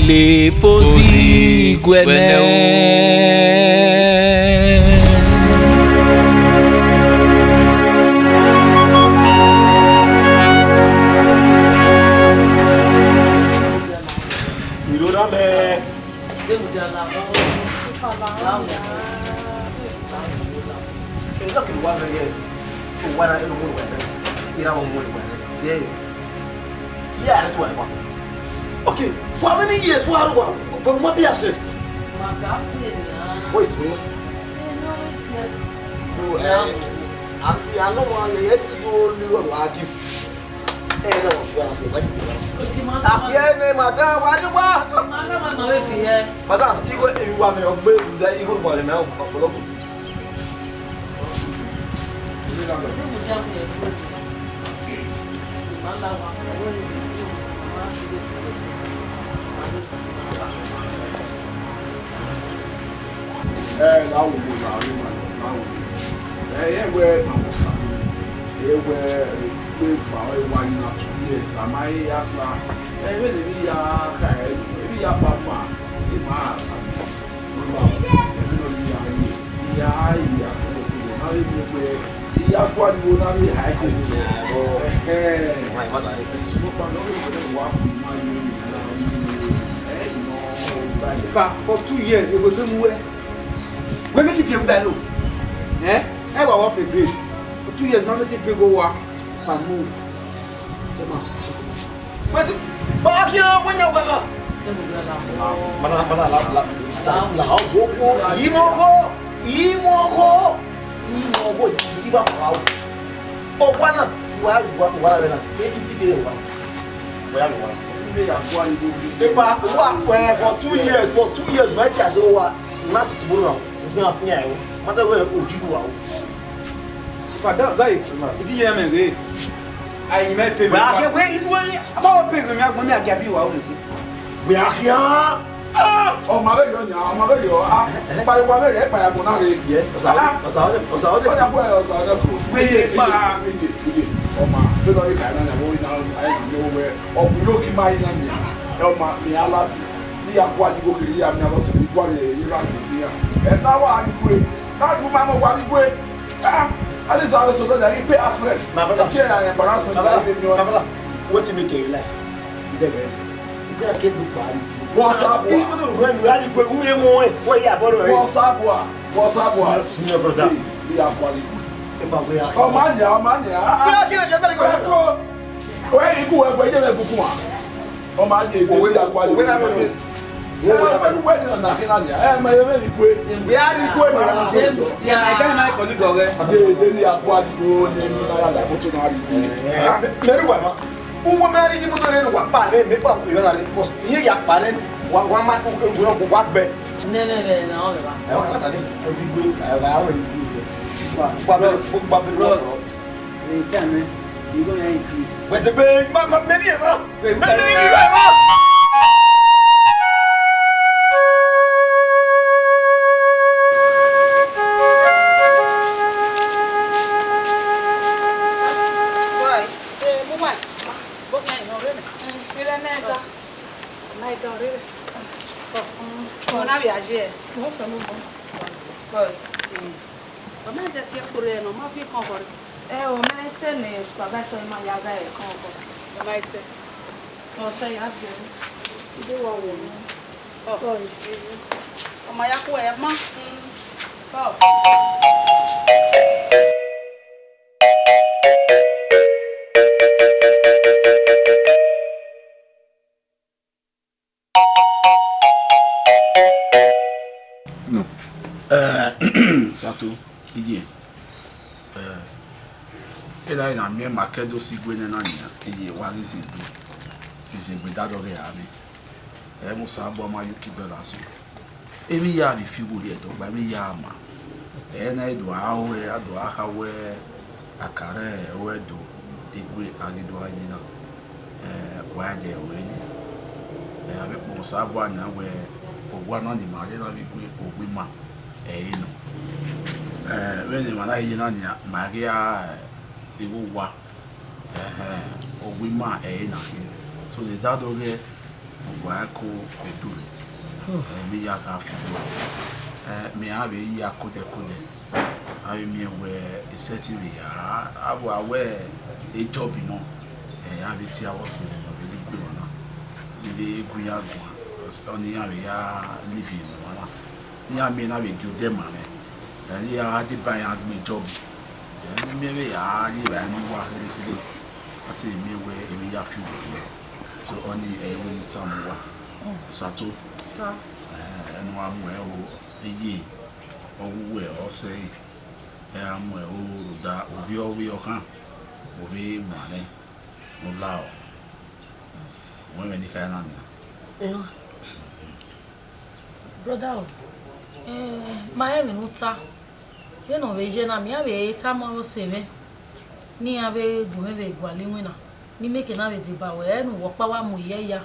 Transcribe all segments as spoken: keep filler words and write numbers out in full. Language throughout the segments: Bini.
Le fosi guẹlẹ o. Ìrora mẹ. Ẹ, lucky ni wa vẹ gẹ. O wa na, ẹ, no mu wẹ rẹ. Ira mu wẹ rẹ. Yeah. Yeah, that's why. Okay, for how many years? What, what, what, what be asset? What is it? No, eh, I, I don't want to get to do all the work. Eh, no, you wanna say, what's it? Ah, yeah, man, madam, why do you want? Madam, you go, you want me, you go, you go, you go, you go, you go, you go. Ẹ, na wo mo na ri ma na wo. Ẹ, ẹ wẹ na wo sa. Ẹ wẹ, ẹ, gbe fa, ẹ wa ni na two years, a ma he ya sa. Ẹ, vbene emwi ya kha, ẹ, emwi ya kpa ma, ẹ ma sa. Emwi ne ọ ya ye, ya ya, na vbe mu gbe, ya gua ni wo na vbe ha ẹ. Ẹhẹn. Sokpan ne ọ vbe wẹ wa ku ima ye emwi na, ẹ, nọ, ba. Ba, for two years, we go do mu wẹ. Wẹ make it be that, eh? Ẹ wa wa fe grade. For two years, ma make it be go wa. Fa mu. Jema. But, but I can't win your weather. Mana, mana, la, la, la, la, oh, oh, oh, imo go, imo go, imo go, iba pau. Oh, wana, wa, wa, wa, wa, na. Ebi, bi, bi, wa. Wa, wa. Epa, wa, wa, for two years, for two years, my class, oh, wa, na ti tomorrow. Nya, nya, oh. Mata, we, oh, you, wa. Father, guy, iti ye me re. Ayi mẹ pay me. Wẹ a kẹ wẹ ibu ẹ. A ma wẹ pay me, agbọn mi a gia bi wa o le si. Wẹ a kẹ a. Ah, ọmọ rẹ yọ nya, ọmọ rẹ yọ. Ah, pa iwa rẹ, pa ya gbọn na re. Yes, ọsa, ọsa, ọsa, ọsa. Ọya kọ, ọsa, ọsa ko. Wẹ ye pa. Wẹ ye, wẹ ye. Ọmọ, pe lọ ri ka na nya, wo na, ayi na, wo wẹ. Ọkùnrin ló kí máa yín náà nìyẹn. Ọmọ mi á láti. Ní ìyá kó adigun kiri, ìyá mi á lọ sí ibi kó àyè yìí bá kiri yá. Ẹ náà wà á rí gbé. Náà ju máa mọ̀ wá rí gbé. Ah, at least I was so that I pay house rent. My brother. Okay, I embarrass myself. My brother, my brother, wetin make your life? You dey very. You go get do party. What's up, boy? Even though when you are the way, who you know, where you are, brother? What's up, boy? What's up, boy? Senior, senior brother. Hey, yeah, boy. If I were you. Oh, man, yeah, man, yeah. Ah, ah. Where you go, where you go, where you go, come on. Ọmọ adé èdè ní àkúwájú. Òwe náà mẹ́nu. Ẹ, wẹ́n ní ọ̀nà kí náà yà. Ẹ, mẹ, ẹ, mẹ, mi kú ẹ. Wí á rí kú ẹ nìyà. Ẹ, ẹ, ẹ, ẹ, kọ́ ní dọ̀rẹ́. Adé èdè ní àkúwájú ló ní ẹni náà yàrá kó tó náà rí kú. Mẹ́rù wà má. Uwe mẹ́rin ní mọ́tò lẹ́nu wà pa lẹ́nu, mi pa ìwé náà rí. Kò ní yà pa lẹ́nu. Wà, wà má, wà, wà gbẹ. Nẹ́ẹ̀nẹ́ẹ̀nẹ́, náà ọ̀rẹ́ wa. Ẹ wà látàrí, ẹ bí gbé, ẹ wà á wẹ̀ ní ìlú rẹ̀. Wà, wà bẹ̀rẹ̀, wà bẹ̀rẹ̀. Anytime, eh, you gonna increase. Where's the pay? Ma, ma, maybe, eh, ma. Maybe, maybe, eh, ma. Boy, eh, mama, boy, can you read? Mm, you read me, go. My God, read. Oh, mm, oh, now we are here. What's up, mama? Boy, mm. Ọ ma dẹ si ekpo rre nọ, ọ ma viọ ekọnvbọ rre. Ẹ o, mẹ i sẹ ne supervisor ma ya gha ekọnvbọ. Ọ ma i sẹ. Ọ sẹ ya viọ. Ide wa wọ. Ọ. Ọ. Ọ ma ya ku ẹ ma. Ọ. No. Eh, Sato, iye. Eh, ena na miẹn ma kẹ do si gue nẹ na nian, iye wa ghi zin egbe. Izin egbe da dọghe a rre. Ẹ mu Osanobua ma ye uki bẹlẹ aso. Emwi ya vbe fi uwu rrie ẹdọgba, emwi ya ma. Ẹ na do a ru ẹre, a do a kha wẹ a ka rre ẹdẹ egbe a ghi do a ye na. Ẹ, wa dẹ ẹre ni. Ẹ, avbe ekpo Osanobua nian wẹ owa na ni ma rre na vbe igue, owa ima ẹre nọ. Ẹ, vbene emwa na ye na nian, ma ghi a, ẹ, igho owa. Ẹhẹn, owa ima ẹre na khin. So, ne da do ghe, Wa ko ko dure. Ẹ, vbe ya gha fi uwa. Ẹ, mẹ a vbe ya kodẹ kodẹ. A vbe miẹn wẹ isẹtin vbe ya, a wa wẹ e job nọ. Ẹ, a vbe tie avbe ọse mwẹ ne ọ vbe gu emwa na. Vbe gu iran guan. Ọni iran vbe ya live ne emwa na. Iran miẹn na vbe gie odẹ ma mwẹ. Ẹ, iran gha deba iran gbe job. Ẹ, ne I miẹn vbe ya rri evbare ne uwa kherhe kherhe. A te miẹn wẹ emwi ya fi uwa. So, ọni ẹ i wẹ ne I tama uwa. Sato. Sa. Ẹ, ẹ ne uwa mu ẹre o, eye, ọ wu uwẹ, ọ sẹ ẹre. Ẹ ra mu ẹre o, rhunmwuda ovbi ọvbehe ọkhan, ovbi ewanrẹn ne u la ọ. Wẹ mwẹ ne I kha na nian. Brother o, eh, ma rẹn emwi ne u ta. Vbene ọ vbe ye na, mẹ a vbe tama ọse mwẹ, ne iran vbe gu mwẹ vbe gualọ iwinna, ne I mieke na vbe deba ruẹ, ẹre ne uwẹ ọkpa wa mu ye ya.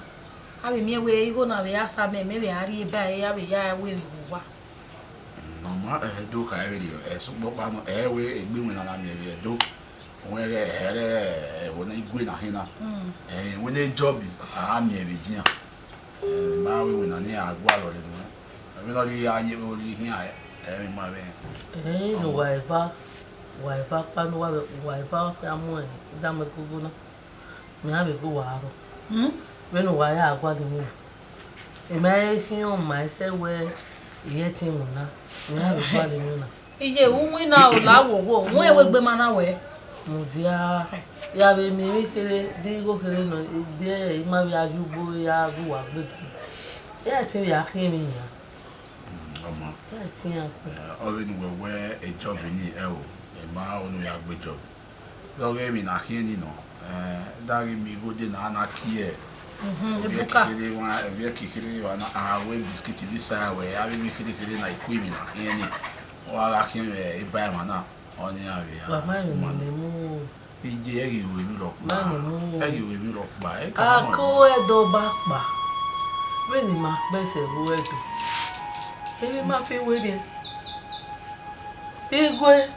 A vbe miẹn wẹ igho na vbe a sa mẹ, mẹ vbe a rrie ba ẹre, a vbe ya wẹ emwi vbe uwa. Ọ ma, ẹ do kha vberriọ, ẹ sokpan ọkpa nọ, ẹ wẹ egbe iwinna na miẹn vbe Ẹdo, wẹ ghẹ ẹre ẹvbo ne igue na khin na, ẹ wẹ ne job a gha miẹn vbe edian. Ẹ, ma wẹ iwinna ne iran gualọ rre nuẹn. Vbene ọ rhirhi a ye vbe orhiọn iran, ẹ, ẹ i ma vbe rẹn. Ẹ, ne uwa eva, uwa eva ọkpa ne uwa vbe, uwa eva khian mu ẹdamwẹ gogo na. Mẹ a vbe gu uwa rrọọ. Vbene uwa ya gualọ iwinna, I ma he khian ọma ẹsẹ wẹ I ye ẹtin iwinna, mẹ a vbe gualọ iwinna. Iye, u winna o, la wo wo, wẹ wẹ egbe ma na wẹ. Mudia, ya vbe miẹn emwi kherhe, de igho kherhe nọ, de I ma vbe ya ye ugbo ya gu uwa gbe. Ẹ i ẹtin vbe ya khian emwi nian. Mm, ọma. Ẹ i ẹtin iran. Ẹ, ọ vbe ne uwẹ wẹ e job ni, ẹ o, ẹ ma, ọ ne u ya gbe job. Dọghe emwi na khian ni nọ, ẹ, da ghi miẹn igho de na, na kie. Mhm, ovbi ebuka. Ẹki kherhe wa, ovbi ẹki kherhe wa na, a wẹ biskit vbe sa wẹ, a vbe emwi kherhe kherhe na, I ku emwi na khian ni. Ọ gha gha khian vbe eba emwa na, ọni iran vbe a. Wa ma emwi ma ne mẹ mu. Iye, ẹ ghi ru emwi rhọkpa. Ma ne mẹ mu. Ẹ ghi ru emwi rhọkpa, ẹ ka a ma ko mẹ. Ẹdẹ ọba kpa. Vbene ima kpẹsẹ vbe Ẹdo, emwi ma fi werriẹ. Igue,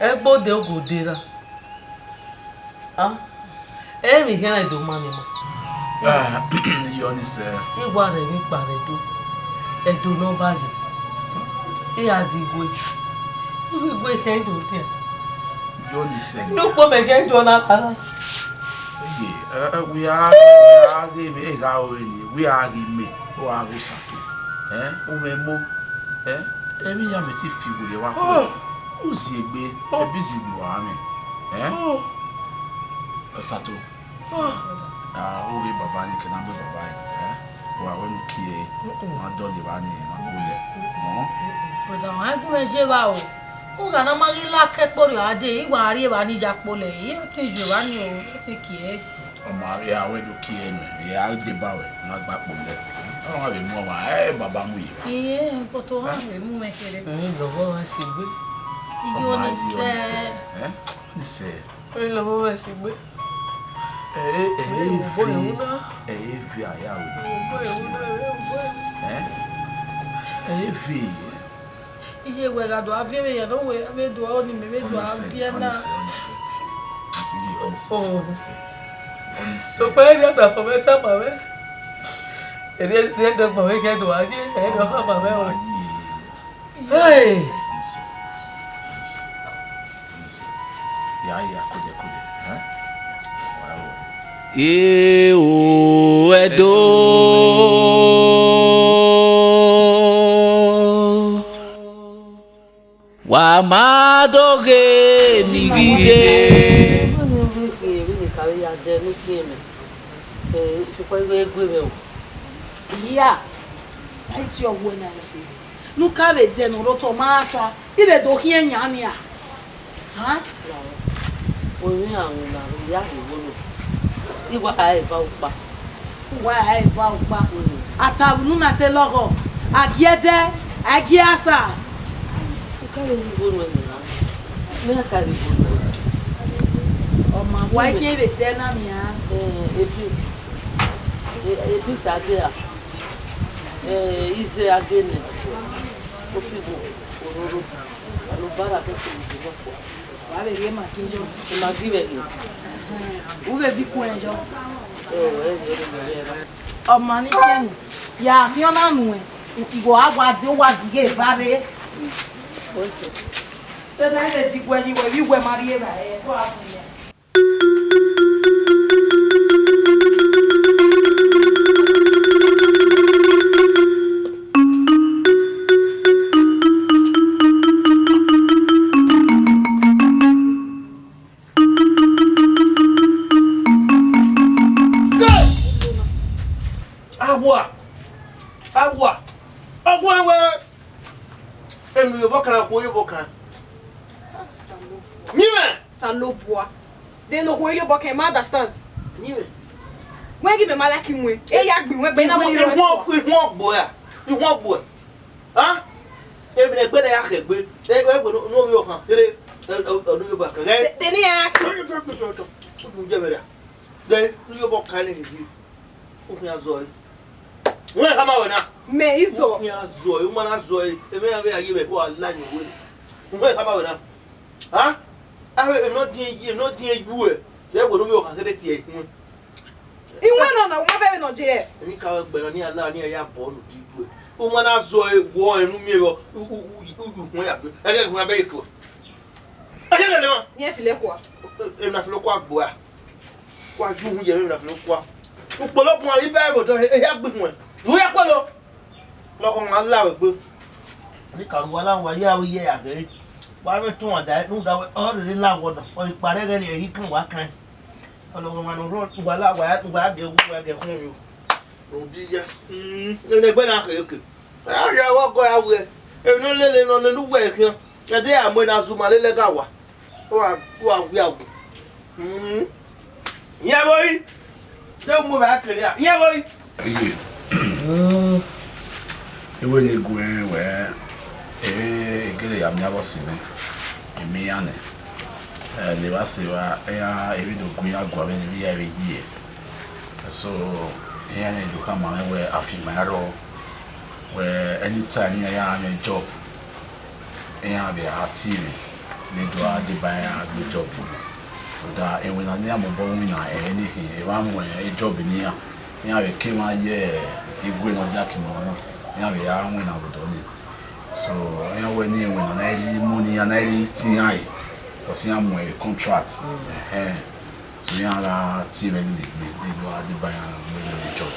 ẹgbode ogode ra. A, emwi khian na do ma ne ima. Eh, iyọ ni sẹ. I wa rẹ emwi kpa vbe Ẹdo. Ẹdo ne ọba ye. I gha di igue. Igue, igue khian do dia. Iyọ ni sẹ. Ne ukpo mẹ khian do na kara. Oye, ẹ, ẹ, wẹ a, wẹ a ghe mẹ, e gha ru ẹre ni, wẹ a ghe mẹ, ọ gha ghe Osato. Ẹ, u mwẹ emo, ẹ, emwi iran mẹ te fi werriẹ vbe akhuẹ. U ziegbe, ẹbe iziegbe wa mwẹ. Ẹ? Osato. Ah, u ghe baba ni, ke na gbe baba ẹre, ẹ? Wa wẹ ne u kie ẹre, ma dọlọ evba ni, ma kpolẹ. Brother, wa gu mwẹ ye evba o. U gha na ma ghi la ke kporriọ a dee, I wa rri evba ni ya kpolẹ, I te ye evba ni o, I te kie ẹre. Ọma, vbe a wẹ do kie ẹre nẹ, I a deba ruẹ, na gba kpolẹ. Ọ ma vbe mu ọmwa, ẹ, baba mu ye evba. Iye, but ọ ma vbe mu mwẹ kherhe. Ẹ, lọghọ mwẹ si gbe. Iyo ni sẹ. Ẹ? Ni sẹ. Ẹ, lọghọ mwẹ si gbe. Ẹ, ẹ, ẹ, ẹ, ẹ, ẹ, ẹ, ẹ, ẹ, ẹ, ẹ, ẹ, Iye wẹ gha do a viẹ vbe ya ne wẹ vbe do ni mẹ vbe do a viẹ na. Oh. Sokpan erriọ da fo vbe tama mwẹ. Erriọ da gbọn vbe ghe do a ye, erriọ khama mwẹ o. Hey! Ya, ya, kode, kode, eh? Wa ro. Eo Ẹdo, wa ma do ghe ni ghi dee. Ọni vbe khin emwi ne I ka vbe ya dẹ ne u khin mẹ. Eh, sokpan I gue mwẹ o. Iya, a i tie ọghuẹ na rre sẹ. Ne u ka vbe dẹ ne u rre otọ ma sa, I vbe do khian yan nia. Han? Orinmwi na vbe ya vbe wo nọ. I wa gha eva ukpa. U wa gha eva ukpa. A ta vbe unu na te lọghọ. A gie ẹdẹ, a gie asa. U ka vbe ghi wo nọ ẹnẹ na. Mẹ a ka vbe wo nọ. Ọ ma wa khian vbe dẹ na nia. Eh, Ebius. Eh, Ebius a dia. Eh, ize a gele, ofigbo, ororo, alobara ke ke ize nọ fua. Wa vbe rhie Maggi yọ. Maggi vbe rhie. U vbe vi kuen yọ. Eh, eh, eh, eh, eh. Ọ ma ni fian nu, ya khian na nuẹn, I wa wa de, wa ghi ghe eva rre. Te na vbe diguẹ yi wẹ, vbe wẹ ma rrie evbare, ẹko a bun yan. Awa! Awa! Ọguẹn wẹ! Enu yobọ kan, okhuo yobọ kan. Nyimẹ! Osanobua. De ne okhuo yobọ kan, ma understand. Nyimẹ. Wẹ ghi mẹ ma like wẹ. E ya gbi wẹ gbe na wẹ ni rọ. Ihuan, ihuan gbo ya. Ihuan gbo. Ha? Emwi ne ẹgbẹe na ya khẹ egbe, ẹgbẹe no, no vbe ọkhan, kere, ọ, ọ, ọ do yobọ kan. Ghẹ. De, de ne iran. Udu jẹ vbe ra. Ghẹ, ne u yobọ kan ne ghi. U khian zọ ẹre. Wẹ khama wẹ na. Mẹ i zọ. U khian zọ ẹre, u ma na zọ ẹre. Emwi iran vbe a ye vbe ẹko a la yin wẹ. Wẹ khama wẹ na. Ha? Avbe emwi ne ọ diẹn yi, emwi ne ọ diẹn yi ẹ. Sẹ wẹ ne u vbe ọkhan kere tie ẹre. Iwẹn nọ na, u ma bẹghe nọ je. Eni ka vbe gbe na, ne iran la, ne iran ya bọ ne u di gue. U ma na zọ ẹre, wọ ẹre ne u miẹn vbe, u, u, u, u, u huẹn ya gbe. Ẹghẹ huẹn abẹ ye kọ. Ẹghẹ lele ma. Iẹn filẹ kua. Emwi na filẹ kua gbo a. Kua ju uhun ye emwi na filẹ kua. Ukpolo bun a, iba ẹvbo dọ, ehia gbe huẹn. U ya kpolo. Lọghọ ma la vbe egbe. Eni ka ru wa la, wa ya vbe ye ya gẹre. Wa vbe tọn wa da, ne u da wẹ, ọ rere la wọ dọ. Ọ ikpa rẹ ghẹ ne ẹre kan wa kan. Ọlọghọmwa ne ọ rhọ, uwa la, uwa, uwa gie wu, uwa gie khọn yo. Rhunmwuda iye. Mm, emwi ne egbe na khẹ oke. A ya vbe ọgọ ya wẹ, emwi ne ọ lele, ne ọ lele uwẹ khian. Ẹdẹ ya mu ena zuma lele ẹga wa. Uwa, uwa wia wu. Mm. Iran vbe ori. De u mu vbe a kere a. Iran vbe ori. Iye. Mm. Iwe ne gu ẹn wẹ, ẹ, e gele ya miẹn avbe ọse mwẹ, I miẹn iran nẹ. Ẹ, ne evba sẹ evba, iran, emwi do gu iran gua vbene emwi hia vbe yi ẹre. So, iran do khama mwẹ wẹ a fi ima rrọọ, wẹ anytime ne iran ya mwẹ job, iran vbe a tie mwẹ, ne do a deba iran gbe job mwẹ. Rhunmwuda iwinna ne iran mobọ winna ẹre ne khin, evba mu job ne iran, iran vbe ke emwa ye igue ne ọ dia ke ima na, iran vbe ya winna vbe odọ nii. So, iran wẹ ne iwinna na i rhie mu ne iran, na i rhie tie iran re, because iran mu contract. Ẹhẹn. So, iran gha tie mwẹ lele egbe, ne do a deba iran mu lele job.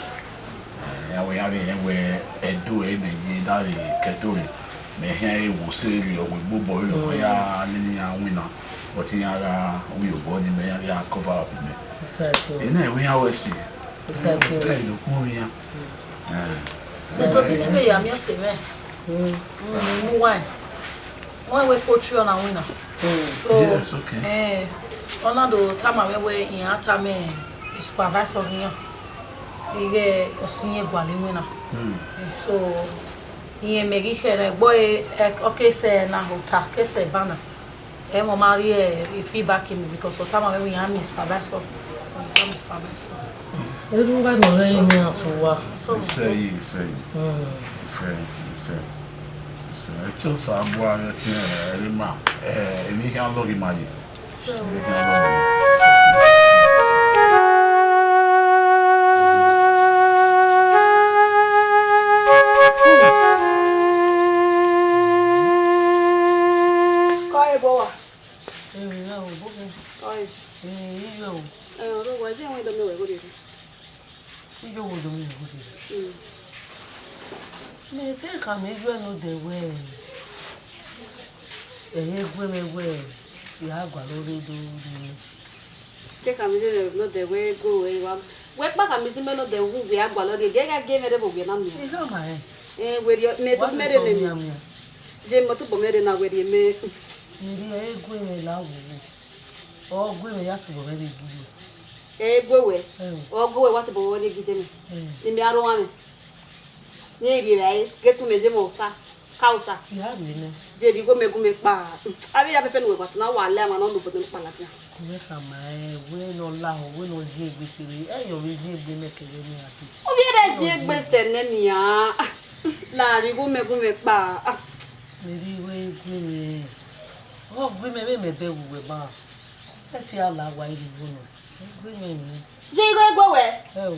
Eh, iran wẹ, iran vbe rẹn wẹ ẹdẹ ẹre mẹ ye da vbe ke ẹdẹ ọre, mẹ khian re wo sẹ rriọ, wo egbe obọ rriọ, ọ ya lele iran winna, but iran gha ru obọ nii, mẹ iran ya cover up mẹ. Exciting. Ena ẹre iran wẹ si. Exciting. Ẹ do kpọnmwẹ iran. Eh. Exciting. Ẹto vbe ne imẹ ya miẹn ọse mwẹ. Mm. Mm, mu wine. Wọ́n wẹ poultry ọna winna. So, yes, okay. Eh, ọ na do tama mwẹ wẹ iran tama supervisor iran, ighẹ ọ si iran gualọ winna. Hmm. Eh, so, irẹn mẹ ghi khẹrẹ ẹgbọ ẹre, ọ ke sẹ na hota, ke sẹ eba na. Ẹ, wẹ ma rhie feedback mẹ, because ọ tama mwẹ wẹ iran miẹn supervisor. Ọ tama supervisor. Erha uwa nọ rre iran sẹ uwa. Isẹ yi, isẹ yi. Hmm. Isẹ yi, isẹ yi. Isẹ yi. Ẹtin Osanobua, ẹtin, eh, ẹre ima, eh, emwi khian lọghe ima ye. So. Emwi khian lọghe ima. Kọ ẹre bọ wa. Emwi rẹ o, bọ wa. Kọ ẹre. Emwi rẹ o. Ẹ, ọrọre wa, je wẹ dọ mẹ wẹ gho rhie. Iye owo do mi rhie. Mm. Mẹ te khama iye ne odẹ wẹ, ẹ i gu mwẹ wẹ, I ra gualọ rre do rhie. Te khama iye ne odẹ wẹ, gu wẹ wa. Wẹ kpa khama iye ne odẹ wẹ, I ra gualọ rre, gie gha gie mwẹ rre vbe owiẹ na miẹn. I khama rẹn. Eh, wẹ rhie, mẹ to mẹ rre nene. Je mẹ tobọ mẹ rre na, wẹ rhie mẹ. Mẹ rhie, ẹ i gu mwẹ la wo wo. Ọ gu mwẹ ya tobọ mwẹ rre gie. Ẹ i gu wẹ. Ẹ o. Ọ gu wẹ wa tobọ mwẹ rre gie mẹ. Ẹ. Ne mẹ aro mwẹ. Ne I rhie vbe ẹre, ghẹ tu mẹ ye mwẹ osa, ka osa. I gha rhie nẹ. Je rhie igho mẹ gu mẹ kpa. Avbe ya fẹfẹ ne uwẹ wa ta na wa lẹ ọmwa ne ọ lo obodẹ ne ọ kpa ladian. Gu mwẹ khama ẹre, wẹ ne ọ lahọ, wẹ ne ọ ziẹn egbe kherhe, ẹ i re ọ vbe ziẹn egbe mẹ kevbe ne a dee. Ovbi ẹre ziẹn egbe sẹ nẹ nian. La rhie igho mẹ gu mẹ kpa. Mẹ rhie igho gu mwẹ. Ọ gu mwẹ vbe mẹ bẹghe uwẹ ba. Ẹ te a la wa rhie igho nọ. Gu mwẹ nẹ. Je igho gu wẹ. Ẹ o.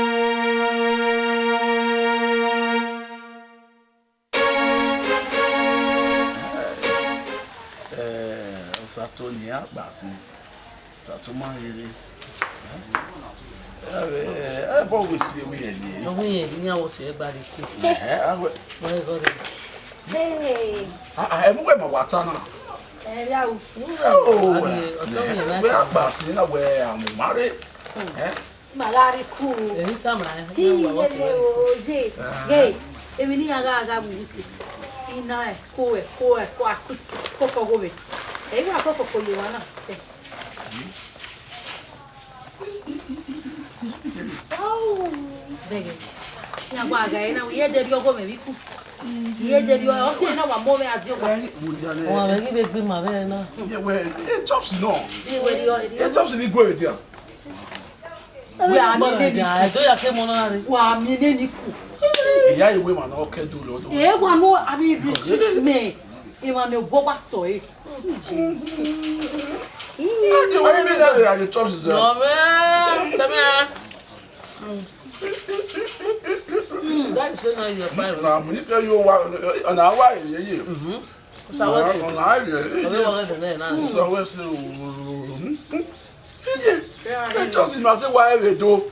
Eh, Osato ni a gba sin. Osato ma rere. Eh, eh, eh, ẹbọ wẹ si ewẹ ẹre. Ọmọ yẹn ni a wọ si ẹgba rẹ ku. Eh, eh, a wẹ. Wẹ gọ rẹ. Hey. Ah, ah, emu wẹ ma wa ta na. Eh, ya u. Oh, Adi, ọtọ mi wẹ a gba sin na wẹ amuma re. Eh? Ma gha rhie ku. Emwi tama ẹn, iye ne oje. Ghe, emwi ne iran gha gha mu wiki. Ina ẹ, ko ẹ, ko ẹ, ko a ku, ko kọ gho vbe. Ẹ i wa koko ko ye wa na. Bẹghe. Iran wa gha ẹre na, iye de rhie ọgho mwẹ vbe iku. Iye de rhie, ọ si na wa mu mwẹ a di ọgho. Wa vbe ghi vbe gbe ima vbe na. Ye wẹ, e chops nọ. Ye wẹ rhie, rhie. E chops ni gue vbe dia. Wẹ a miẹn nene ku. Ẹdọ ya ke mọ na rre. Wẹ a miẹn nene ku. Iya ye wẹ ma na ọ kẹ do lọ do. E wa no, a bi rich man. Emwa ne obọ wa sọ e. Why you make that way? I dey chop this. No, man. Come here. That is not your fire. Na mu ni ke yo wa, na wa ye ye. Mhm. Sa wa si. Na ye ye. Ọghe wa ghe de na. Sa wa si. Ye. E just ma te wa e do.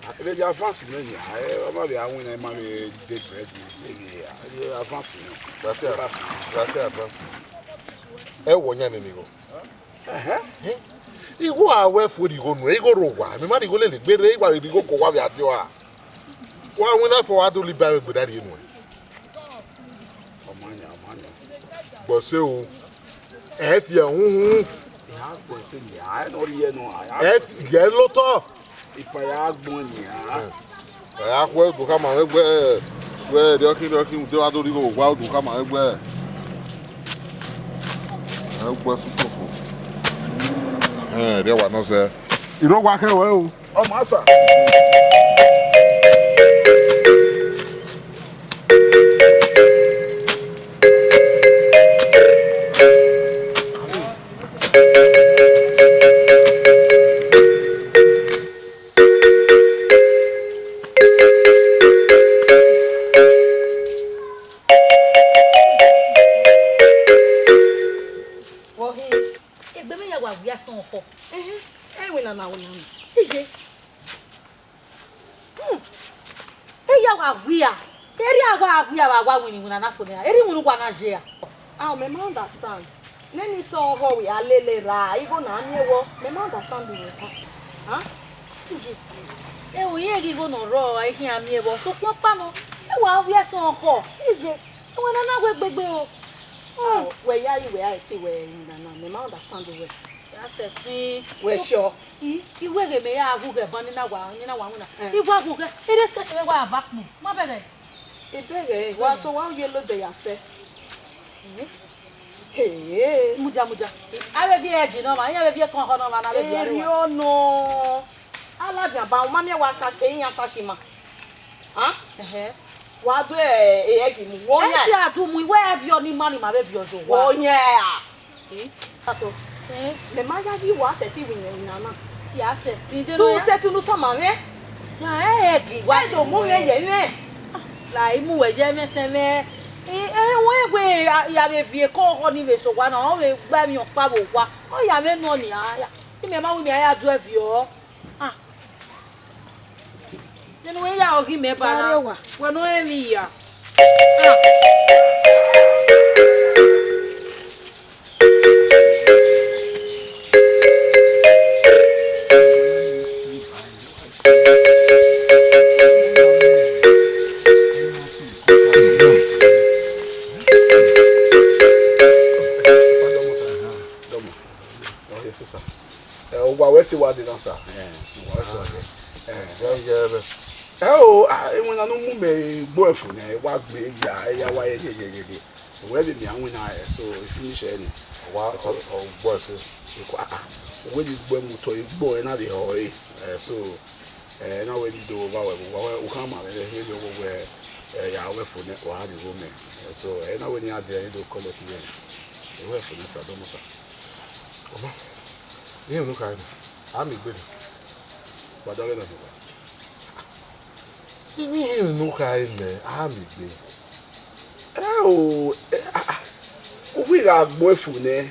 Ebe ya advance nẹ nia, ẹ, ọ ma vbe a winna, ẹ ma vbe de bread ni, ebe ya, ebe advance nẹ. Rate, rate advance. Ẹ wọ yan nene igho. Ẹhẹn. Igho a wẹ fo rhie igho nuẹn, igho rre owa, mẹ ma rhie igho lele gberra, I wa rhie igho ke owa vbe a die ọre. Wa winna fo, wa do li ba vbe gberra rhie nuẹn. Ọmanya, ọmanya. Gbọse o. Ẹ fi ẹhunhun. Ya gbọse nia, ẹ nọ rhie nọ, ya ẹ gbọse. Fi ẹlotọ. Ipa ya gbọn nia. Ẹ ya khuẹ udu khama mwẹ wẹ, wẹ rhiọkhin rhiọkhin, ude wa do rhie igho owa, udu khama mwẹ wẹ. Ẹ gbọse ukoko. Ẹ rhie wa nọ sẹ. Iro wa khẹ wẹ o. Ọ ma sa. Vbọ khin, egbe mwẹ ya wa wia sẹ ọkhọ. Ẹhẹn, ẹ winna na, winna na. Iye. Hmm. Eya wa wia. Erriọ a wa wia vbe a wa winna iwinna na fo nẹ ra? Erriọ iwinna uwa na ye ra? Ah, mẹ ma understand. Nene sẹ ọkhọ wẹ a lele ra, igho na miẹn wọ. Mẹ ma understand vbene ọ ta. Huh? Iye. Ẹo, irẹn ghi igho ne ọ rrọọ, a i khian miẹn vbọ, sokpan ọkpa nọ, e wa wiẹ ẹsọn khọ, iye, ẹwẹ na na wẹ gbegbe o. Wẹ ya yi, wẹ ya ti wẹ emwi na na, mẹ ma understand wẹ. Ya sẹtin. Wẹ sure? I, I wẹ ghe mẹ ya ghughẹ ban ni na wa, ni na wa winna. Eh. I wa ghughẹ, erha skẹti mwẹ wa va kpu, ma bẹghe. Ebẹghe, wa so wa ye lodẹ ya sẹ. Hey. Mudia, mudia. Avbe viẹ ẹgi nọ ma, iran vbe viẹ ekọn ọkhọ nọ ma, na vbe viẹ arẹwa. Erriọ nọ. Aladian ba, u ma miẹn wa sa, ehian sa shi ma. Hàn? Ẹhẹ. Wa do e, e ẹgi mu, wo yan. Ẹti a du mu, iwẹ ẹ viọ ni ma ni ma vbe viọ zẹ owa. Wo yan a. Tato. Eh? Mẹ ma yayi wa sẹtin winna winna na. Ya sẹtin de. Tu nọ ya. Sẹtin unu tama mwẹ. Ya, ẹ, ẹ ghi wa. Ẹ do mu mwẹ ye mwẹ. La i mu wẹ ye mwẹ tẹ mwẹ. Ẹ, ẹ, wẹ wẹ ya, ya vbe viẹ ekọn ọkhọ ni vbe sẹ owa na, ọ vbe gba emwi ọkpa vbe owa. Ọ ya mwẹ nọ nia ya. Imẹ ma wi mẹ ya du ẹviọ. Ah. Nene wẹ ya ọghe mẹ ba na. Wẹ ne ọ rẹn emwi ya. Ah. Ọ, yes, sir. Eh, owa wẹ te wa dee na, sir. Eh, owa wẹ te wa dee. Eh, yeah, yeah, yeah. Ẹ o, ah, iwinna ne u mu mẹ igbo ẹfu nẹ, wa gbe ya, ya wa ye ye ye ye. Wẹ vbe miẹn iwinna, eh, so, e finish ẹre ni. Wa, so, ọ, ọ, gbọ ẹse. Eko, ah, ah. Wẹ ni igbo mu otọ, igbo ẹre na vbe họ ẹre. Eh, so, eh, na wẹ ni do wa wẹ, wa wẹ, u khama mwẹ vbe, vbe, vbe, eh, ya wẹ ẹfu nẹ, wa rhie igho mẹ. Eh, so, eh, na wẹ ni a dee, do collect ye. E wẹ ẹfu nẹ, sir, dọmọ, sir. Ọmọ, iye unu kha nẹ, a miẹn igbe nẹ. Wa dọghe nọ deba. Ivbi ihinrun ne u khare nẹ, a miẹn egbe. Ẹ o, ẹ, a, a, u ghi gha gbe ẹfu nẹ,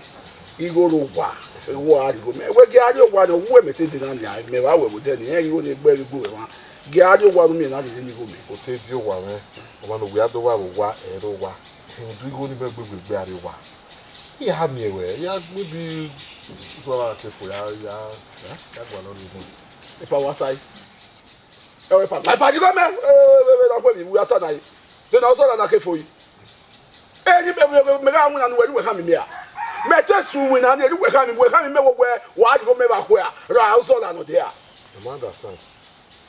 igho rre owa, wẹ a rhie igho mẹ. Wẹ gie a rrie owa nẹ, uwẹ mẹ te dee na nian, mẹ vbe wẹ vbe odẹ ni, rẹn igho ne egbe ẹre igho mwa. Gie a rrie owa ne u miẹn na rhie ne igho mẹ. O te die owa mwẹ, ọmwa ne uwẹ a do vba vbe owa, ẹ i rre owa. Rhunmwuda igho ne imẹ gbe gbe gbe a rrie owa. I ya miẹn wẹ, I ya maybe zọ ra ke fo ya, ya, ya, ya gualọ rhie nẹ. Epa wa tae. Ẹ wẹ epa, ma epa ghi gọ mẹ. Ẹ, ẹ, ẹ, ẹ, na khuẹ vbe iwu ya ta na yi. De na osọ na na ke fo yi. Eni mẹ, mẹ, mẹ gha winna ne uwẹ, ne uwẹ khama mẹ a. Mẹ te su winna ne uwẹ khama, uwẹ khama mẹ wẹ, wẹ, wa ghi gọ mẹ vbe akhuẹ a. Ra osọ na nọ dia. I ma understand.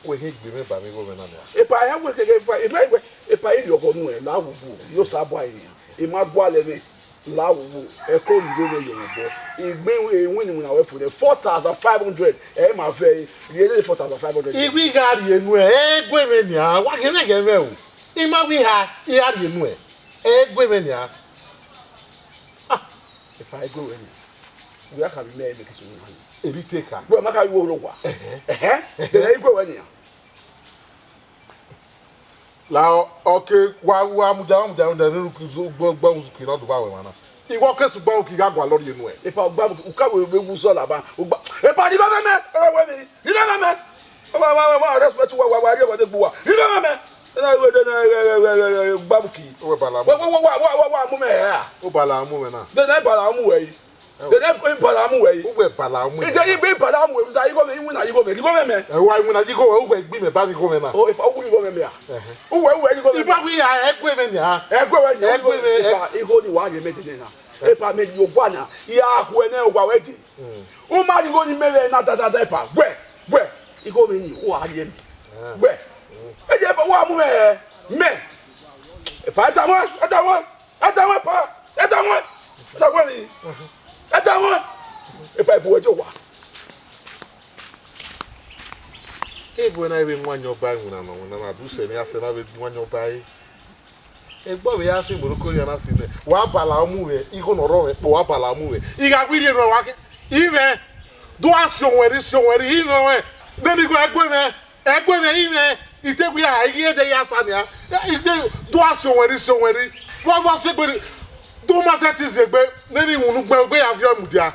Wẹ he gbe mwẹ ba mwẹ igho mwẹ na nia. Epa ya wẹ keke, epa, epa, epa, epa, I rhie ọghọ nuẹn, la wuwu, yo sa bua eni. I ma gualọ ẹmwẹ, la wuwu, ẹko rhie igho mwẹ ye mwẹ obọ. I gbe iwinna iwinna wẹ fo nẹ, four thousand five hundred, ẹ ma vẹ, rhie four thousand five hundred. I ghi gha rhie nuẹn, ẹ gu mwẹ nia, wa ghe mwẹ ghe mwẹ o. I ma ghi ha, I gha rhie nuẹn, ẹ gu mwẹ nia. Ah, epa, ẹ gu mwẹ nia. Wẹ a kha vbe mẹ, mẹ ke so nọ. Emwi te kha. Wẹ ma kha vbe ru owa. Ẹhẹn. Ẹhẹn. Ẹhẹn. Ẹ i gu wẹ nia. La ọ, ọ ke wa, wa mudia, wa mudia, wa mudia, ne u ki zo, gbọ, gbọ, uzuki na do vba wẹ emwa na. Iwọ ke sugbo u ki gha gualọ rhie nuẹn. Epa, u gba, u ka wẹ, wẹ wu zọ laba. U gba, epa, ni gha mẹ mẹ, e wẹ mi, ni gha mẹ mẹ. Wa, wa, wa, wa, respect, wa, wa, wa, rhie ọghọ ne egbe uwa. Ni gha mẹ mẹ. Ena wẹ de na, e, e, gba mu ki. Wẹ bala mu. Wa, wa, wa, wa, wa, wa, mu mẹ hẹ a. U bala mu mẹ na. De na bala mu wẹ yi. De na bala mu wẹ yi. Uwẹ bala mu. Ije yi gbe bala mu wẹ, da igho mẹ, iwinna igho mẹ, igho mẹ mẹ. Ẹ wa iwinna igho wẹ, uwẹ gbe mẹ ba igho mẹ na. O, epa, uwẹ igho mẹ mẹ a. Ẹhẹn. Uwẹ, uwẹ igho mẹ. Iba wi ya, ẹ gu mwẹ nia. Ẹ gu mwẹ nia. Ẹ gu mwẹ. Epa, igho ni wa ye mẹ de na. Epa, mẹ yo gua na. Ya hu ẹnẹ owa wẹ de. Mm. U ma rhie igho ni mẹ vbe na dadada epa. Wẹ, wẹ. Igho mẹ ni, u wa rhie mẹ. Ah. Wẹ. Mm. Ẹ ye ba wa mu mẹ. Mẹ. Epa, ẹ da wọn, ẹ da wọn. Ẹ da wọn epa, ẹ da wọn, ẹ da wọn ni, ẹ da wọn. Epa, ebu ẹdẹ owa. Ebu na vbe wan yọ ba iwinna nọ, iwinna na du sẹ ne a sẹ na vbe wan yọ ba ẹre. Egbe vbe ya sẹ Morocco ya na si nẹ, wa bala mu mwẹ, igho ne ọ rrọọ mwẹ, wa bala mu mwẹ. I gha gu rhie nuẹn wa ke, imẹ, do a si owẹn rri, si owẹn rri, imẹ ọnrẹn, nene igho ẹguẹ mwẹ. Ẹguẹ mwẹ imẹ, I te ghi a, I ghi ẹdẹ ya sa nia. I te do a si owẹn rri, si owẹn rri. Wa, wa si egbe rri. Do ma sẹtin si egbe, nene iwinna ugbẹn, egbe ya viọ mudia.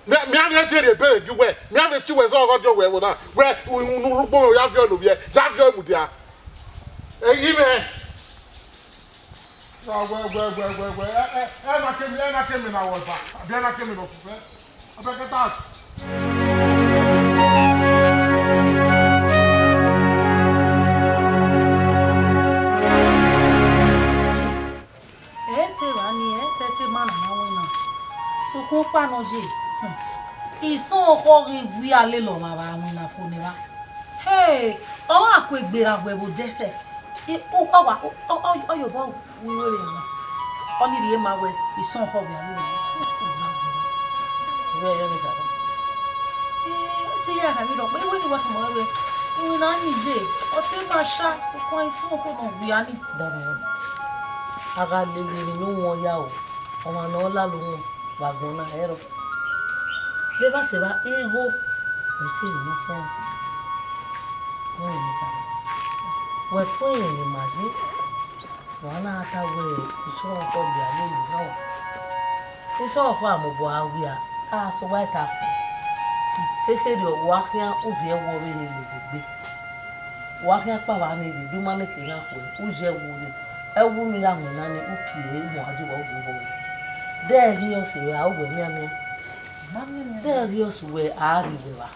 Mẹ, mẹ a vbe tie rhie ebe vbe gie uwẹ, mẹ a vbe tie uwẹ zẹ ọghe ọdiọn wẹ ẹvbo na. Wẹ, iwinna urhukpo mwẹ ya viọ ne ovbiẹ, ya viọ mudia. Ẹ, imẹ. Wẹ, wẹ, wẹ, wẹ, wẹ, wẹ. Ẹ, ẹ, ẹ na ke mẹ, ẹ na ke mẹ na wọ eva. Abi ẹ na ke mẹ na ọfufẹ. Abeg, get out. Ọkpa nọ ye, hmm, isọn ọkhọ ghi wia lele ọmwa vbe winna fo ne evba. Hey, ọ gha ku egbe ra wẹ vbe odẹ sẹ. I, u, ọ wa, u, ọ, ọ, ọ yobọ ru iwe vbe emwa. Ọnii rhie ma wẹ isọn ọkhọ vbe a lele ọmwa. Isọn ọkhọ na wẹ. Wẹ rẹ ne gaba. Eh, te ya ha mi rọ, pe iwe ni wa sẹ ma wẹ. Iwe na ni ye, ọ te ma sha, sokpan isọn ọkhọ nọ wia ni. Dama, a gha lele emwi ne uwọn ya o, ọmwa ne ọ lalo wọn. Vbe agbọn na ẹrọ. Vbe evba sẹ evba, igho, mẹ te emwi ne ọ khian. Wẹ rẹn ne tama. Wẹ ku ẹyẹn ne ima ye, wa na ta wẹ isọn ọkhọ bia lele na. Isọn ọkhọ a mobọ a wia, a sẹ uwa ẹta. Kekere ọ, wa khian uviẹ wọ vbene lele egbe. Wa khian kpao vba ni rre, de u ma miẹn ke iran khuẹ, u ye ẹwu rre. Ẹwu ne u ya winna ni, u kie muadi vbe uwu vbọ. De ẹre ghi ọse ruẹ, a wẹ mianmian. De ẹre ghi ọse ruẹ, a rri wẹ evba.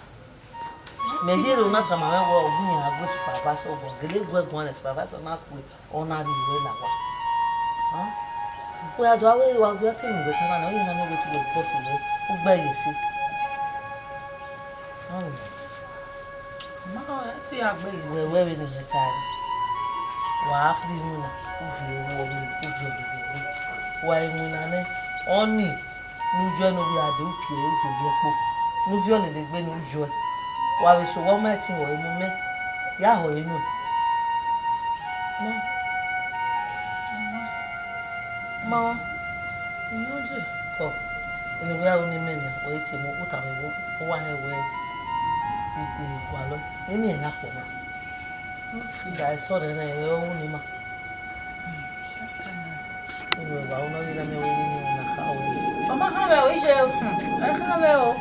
Mẹ ye erha na tama mwẹ wẹ, ọ gu iran gu supervisor obọ, gele gu ẹguan ne supervisor na kue, ọ na rri wẹ la owa. Wẹ a do aro wa gu ẹtin ne wẹ tama na, ọ ye na miẹn wẹ ke wẹ boss mwẹ, u gbe ẹre ẹse. Ma, ọ te a gbe ẹre ẹse. Wẹ, wẹ vbene imẹ tae. Wa khin iwinna, u viọ vbe, u viọ vbe. Wa iwinna nẹ, ọnii ne u yọe ne ovbi a de, u kie, u viọ ye ẹkpo. Ne u viọ lele egbe ne u yọe. Wa vbe sẹ owa, ọ ma ẹtin họ emu mẹ, ya họ enu. Ma. Ma. Ọ, ene ovbi a ru ne imẹ nia, wẹ i tie mu, u tama ẹvbo, u wa hẹ wẹ, i, i gualọ. Eni ẹre na kpọ na. Da ẹsọ rẹ rẹ, ẹ, ọ wu ne ima. Unu eva, unu ghi na miẹn wẹ eni na kha wẹ. Ọ ma kha vbe o, iye, hmm, ẹ kha vbe o.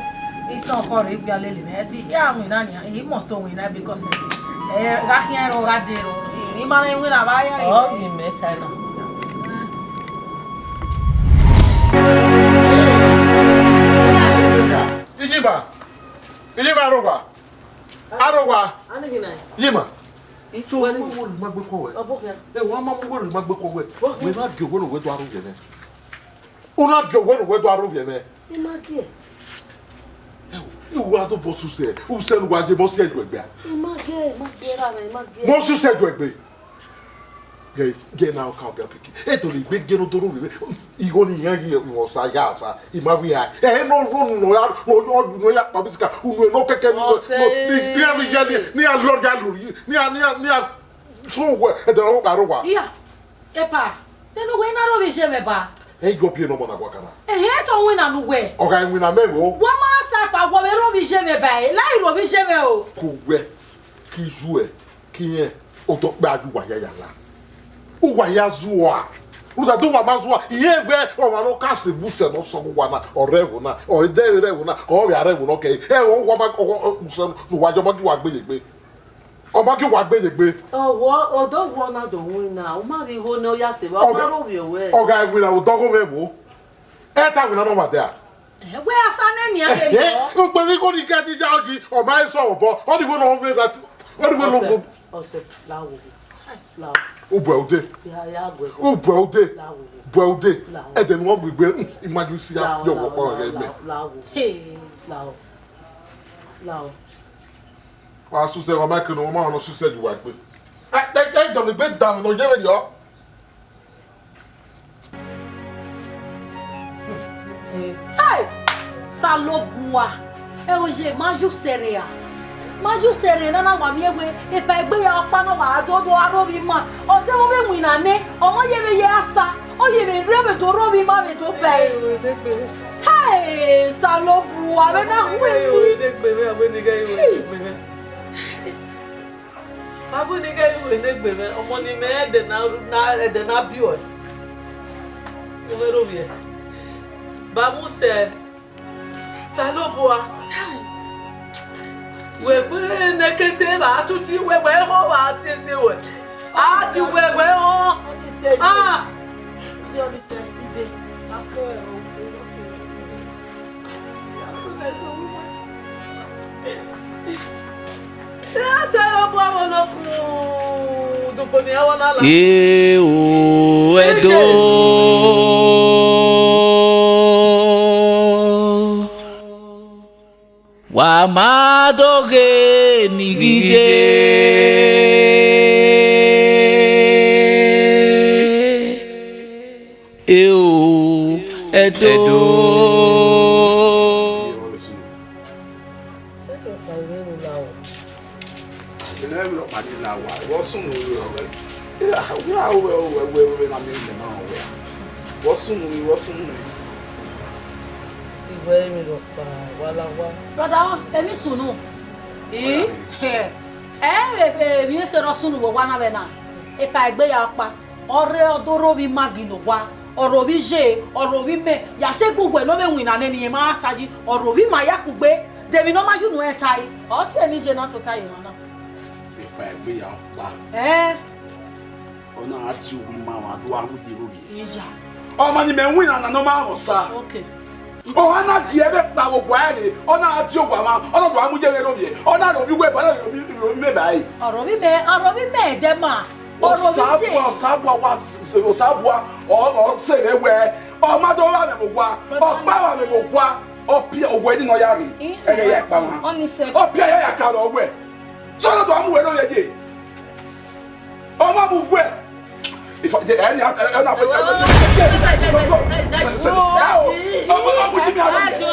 Isọn ọkọ rre, gbia lele mwẹ. Ẹdẹ ya winna nia, he must to winna because, eh, gha khian rrọọ, gha de rrọọ. I ma na winna vbe a ya. Ọ ghi mẹ ta na. Iyima, Iyima, arogha, arogha. Iyima. Ito, wẹ ma mu uwẹ rhie ima gbe kọ wẹ. Ọ bọ khian. Ẹ, wa ma mu uwẹ rhie ima gbe kọ wẹ. Bọ khian. Wẹ na gie owẹ ne uwẹ do aro vbiẹ mwẹ. U na gie owẹ ne uwẹ do aro vbiẹ mwẹ. I ma gie. Ẹ, u wa do bọ sẹ usẹ, usẹ ne uwa ye mọ sẹ ẹdẹ ẹgbẹ a? I ma gie, I ma gie ra mwẹ, I ma gie. Mọ sẹ usẹ ẹdẹ ẹgbẹ. Gẹ, gẹ na ọ ka ọbia pikin. E do le gbe gẹ ne ọ do ro vbe. Igho ni iran ghi mwẹ osa ya osa, I ma wẹ iran. Ẹ, nọ, nọ, nọ ya, nọ, nọ, nọ ya kpa bisika, unu nọ kẹkẹ ni, nọ, ni, ni, ni, ni, ni a lọ ya lori, ni a, ni a, ni a sun wẹ, ẹdẹ ọrọre kpa rre owa. Iya, epa, nene uwẹ na ro vbe iye mwẹ ba? Ẹ, yọ biẹ ne ọmọ na wa kana. Ẹhẹn, te ọ winna ne uwẹ. Ọ gha winna mẹ ro. Wa ma sa pa, wọ vbe ro vbe iye mwẹ ba, e, la i ro vbe iye mwẹ o. Ko wẹ, ke iye ẹ, ke irẹn, odọ ọkpa a gie uwa hia ya la. Uwa hia zua. Rhunmwuda uwa ma zua, irẹn wẹ ọmwa ne ọ ka sẹ emu sẹ ne ọ sẹ uwa na, ọ rre ẹvbo na, ọ i dẹ rre ẹvbo na, ọ vbe a rre ẹvbo na, ọ kẹ, ẹ, uwa ma, ọ, ọ, usẹ ne uwa ye, ọ ma gie uwa gbe ye egbe. Ọ ma gie uwa gbe ye egbe. Ọwọ, odọ wọ na do winna, u ma rhie igho ne ọ ya sẹ vbe, ọ ma ro vbiẹ wẹ. Ọ gha winna, odọ gho mwẹ vbo. Ẹ ta winna ne ọ ma dia. Ẹ, wẹ a sa nẹ nia kẹ nọ. Ukpẹ ni ko ni kẹ ni ya ọji, ọ ma sẹ obọ, ọ ni wẹ ne ọ vbe ra, ọ ni wẹ ne ọ. Ọsẹ, ọsẹ, la wo, la wo. Ubuẹ ude. Ya, ya, gbe, gbe. Ubuẹ ude. La wo. Buẹ ude. La wo. Ẹdẹ ne ọ gbe igbe, mm, I ma ju si a fi ọwọ kpa ọghe mẹ. La wo. Hey. La wo. La wo. Wa suse, wa ma kene, wa ma nọ suse ju wa gbe. Ẹ, ẹ, ẹ, dọlegbe dan nọ ye vberriọ. Hey! Osanobua, ẹ, oye, ma ye usẹ rre a? Ma ye usẹ rre na, na wa miẹn wẹ epa egbe ya ọkpa na wa do do aro vbe ima. Ọ te mu vbe winna nẹ, ọ ma ye vbe ye asa, ọ ye vbe rre vbe do ro vbe ima vbe do bẹe. Hey, Osanobua, vbe na hu emi. Babu ni ghẹ ru ẹre ne egbe mwẹ, ọmọ ne imẹ ẹdẹ na, na, ẹdẹ na biẹ ọe. Ovbi ẹ ro vbiẹ. Babu sẹ, Osanobua. Wẹ gbe nẹkẹn te vbe a tuti wẹ, wẹ họn vbe a tietie wẹ. A ti wẹ, wẹ họn. Ah! Ye o, Ẹdo. A ma do ghe ne I ghi ye. Eo, Ẹdo. Ẹdo. Ẹdo, kpa vbe ru la o. Ẹdo, kpa vbe ru la wa. Vbe ọ sunu ru ọghẹ? Iya, wẹ a wẹ, wẹ, wẹ, wẹ na miẹn ne ma wẹ. Vbe ọ sunu ru, vbe ọ sunu ru? Iwẹ emwi rhọkpa, wa la owa. Brother, emwi sunu. Ii, ẹ, ẹ, emwi kherhe ọ sunu vbe owa na vbe na. Epa egbe ya ọkpa. Ọ rre ọ do rre ovbi ima gie ne owa, ọ rre ovbi iye, ọ rre ovbi imẹ, ya sẹ gu wẹ ne ọ vbe winna nẹ ne irẹn ma sa yi, ọ rre ovbi ima ya kugbe, de emwi ne ọ ma ye unu ẹn tae, ọ sẹ ne iye na tota ye emwa na. Epa egbe ya ọkpa. Ẹ. Ọ na gha die owa ima, wa do gha ru ye ro ye. Iya. Ọmọ ni mẹ winna na ne ọ ma rẹn Osa. Okay. Ọ na gie vbe kpa vbe owa ẹre, ọ na die owa mwa, ọ na do gha mu ye vbe ro ye, ọ na rre ovbi uwẹ ba, ọ na rre ovbi, rre ovbi imẹ ba ẹre. Ọ rre ovbi imẹ, ọ rre ovbi imẹ dẹ ma. Ọ rre ovbi Osa iye. Bua, Osa bua wa s-, s-, Osa bua, ọ, ọ sẹ vbe wẹ, ọ ma do vba mwẹ vbe owa, ọ kpa vba mwẹ vbe owa, ọ pia owẹ ni nọ ya rre, ii, ẹghẹ ya kpa mwa. Ọ ni sẹ. Ọ pia ya ya ka rọ wẹ. So ọ na do gha mu wẹ ro ye ye. Ọ ma mu wẹ. If I, yeah, any, any, any, any, ọmọ ọmọ Jimmy Arọye.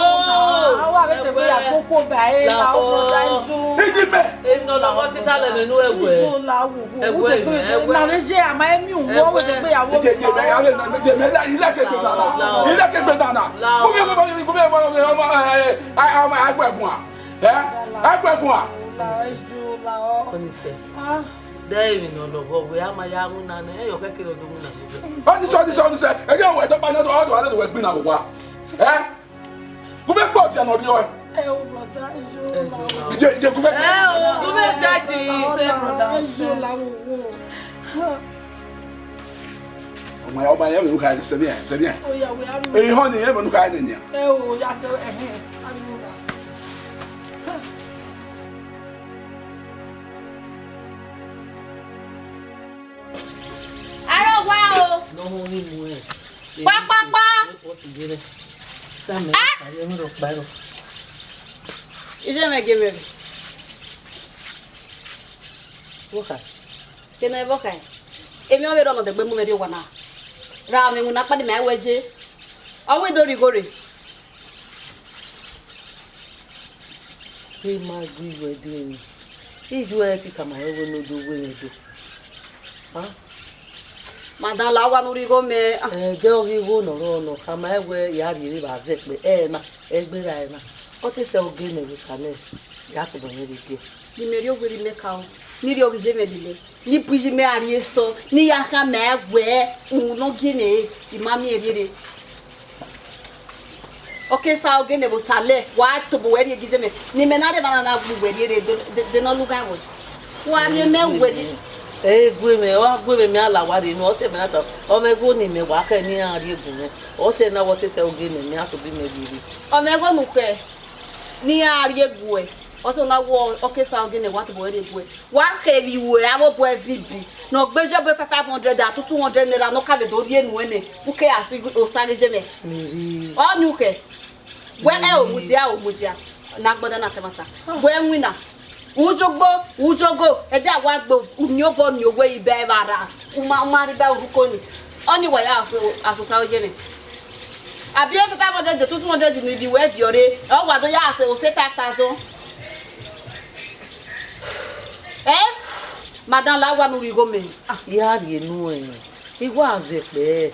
Awa vbe te gbe ya koko ba e la o, brother, izo. Iji mẹ. Emwi ne ọ lọghọ si ta lẹ mwẹ nu ẹwẹ. Izo la wo, wo, ẹwẹ, wo te gbe, ẹwẹ. Na vbe je ama emi uwo, wo te gbe ya wo. Ije, ije, mẹ, ale na, ije, mẹ, la, ilẹ ke gbe nana. Ilẹ ke gbe nana. Kumi, kumi, kumi, kumi, kumi, ọmọ, ẹ, ẹ, ẹ, ọmọ, agbẹgun a. Ẹ? Agbẹgun a. La, izo la o. Kò ní sẹ. Ah. Dẹ emwi ne ọ lọghọ wẹ a ma ya winna nẹ, ẹyọ kẹkẹ ne ọ do winna nẹ. Ọdisẹ, ọdisẹ, ọdisẹ, ẹgẹ wẹ dọkpa ne ọ do, ọ do, ọ do wẹ gbinna vbe owa. Ẹ? Gu mwẹ kpọ ọtiẹn ne ọ rriọ ẹ. Ẹ o, brother, izo la o. Iye, iye, gu mwẹ. Ẹ o, gu mwẹ daddy. Izo la o. Ọmọ ya, ọmọ ya, vbe ne u kha sẹ mẹ, sẹ mẹ. Oya, wẹ a ru. Ehe họn ni, vbe ne u kha nene. Ẹ o, ya sẹ, ẹhẹn, a ru. Aro wa o. Nọ họn vbe mu ẹ. Kpakpakpa. Report ye rẹ. Sam, ẹ? Ẹ, ẹ, ẹ, rọ kpa rọ. Iye mwẹ gie mwẹ. Vbọkha? Kene vbọkha? Emwi ọvbehe rọ nọ dẹgbe mu mwẹ rrie owa na. Ra mwẹ iwinna kpa ne ima wẹ je. Ọ wẹ do rhie igho rre. Te ma gu iwẹ de emwi. Iye ẹ te tama ruẹ wẹ ne ọ do wẹ mwẹ do. Ah. Madam, la owa ne u rhie igho mẹ. Ah. Ẹdẹ ọ ghi igho ne ọ rrọọ nọ, khama ẹwẹ ya rhie vbe a zẹ kpẹ, ẹ na, ẹgbẹe ra ẹ na. Ọ te sẹ oge ne vbe ota nẹ, ya tobọ mwẹ rhie gie. Ne imẹ rhie owerri mẹ ka o, ne I rhie ọghe iye mwẹ lele, ne I bu iye mwẹ ra rrie store, ne I ya khama ẹwẹ, uhunmwu ne ọ gie mwẹ re, I ma miẹn rhie rre. Ọ ke sa oge ne vbe ota lẹ, wa tobọ wẹ rhie gie iye mwẹ, ne imẹ na rre evba na na gu wẹ rhie rre, de, de, de ne ọ lughan wẹ. Wa miẹn mẹ wẹ rhie. Ẹ gu mwẹ, ọ gu mwẹ, mẹ a la owa rre enu, ọ sẹ mẹ na ta, ọ mwẹ igho ne imẹ wa khẹ ne iran rhie gu mwẹ. Ọ sẹ na wẹ ọ te sẹ oge ne imẹ a tobọ imẹ rhie rre. Ọ mwẹ igho ne u khẹ ne iran rhie gu ẹ, ọ sẹ na wẹ ọ ke sa oge ne wa tobọ wẹ rhie gu ẹ. Wa keghi ru avbe obọ ẹvibi ne ọ gbe ye obọ five hundred a tu two hundred naira ne ọ ka vbe do rhie nuẹn nẹ, u ke a si Osa ghe ye mwẹ. Mary. Ọ ni u khẹ. Wẹ ẹ o mudia, o mudia. Ne agbada na ta ẹmwata. Wẹ winna. Ujogbo, ujogo, ẹdẹ a wa gbe uni obọ ni owẹ ibe ẹvba ra. U ma, u ma rhie ibe uruko ni. Ọ ni wa ya so, asosa ye mwẹ. Abi five hundred to two hundred ni bi wẹ viọ rre. Ọ wa do ya so, o se five thousand. Eh? Madam, la owa ne u rhie igho mẹ. Ah, ya rhie enu ẹn. I wa zẹ kpẹ.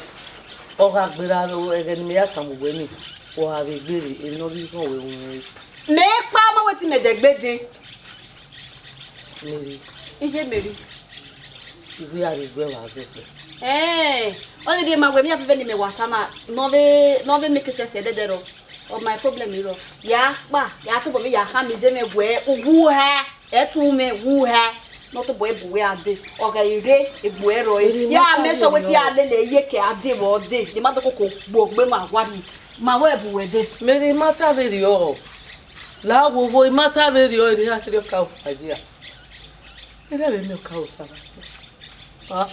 Ọ gha gberra ẹghẹ ne imẹ ya tama uwẹ ni, wa vbe gbere, emwi ne ọ rhirhi khọn wẹ ru mwẹ. Mẹ kpa ma wẹ te imẹ dẹgbe dee. Mary. Iye Mary. I wẹ a rhie gu ẹ vbe a zẹ kpẹ. Ẹẹn, ọnii rhie ma wẹ emwi afẹfẹ ne imẹ wa ta na, ne ọ vbe, ne ọ vbe make sense ẹdẹdẹ rrọọ. Ọ ma problem rrọọ. Ya kpa, ya tobọ vbe ya khama iye mwẹ wẹ, u wu hẹ, ẹtu mwẹ wu hẹ. Ne ọ tobọ ebu wẹ a dee, ọ ghẹ rre egbe ẹre rrọọ. Eri ya ma make sure wẹ te ya lele iye ke a dee vbe ọ dee, ne ima do koko gbe ogbe ma wa rhie. Ma wẹ bu wẹ dee. Mary, I ma ta vberriọ. La wowo, I ma ta vberriọ, erriọ a kherriọ ka Osa yi a. Erha vbe miẹn ọka Osa na. Ah.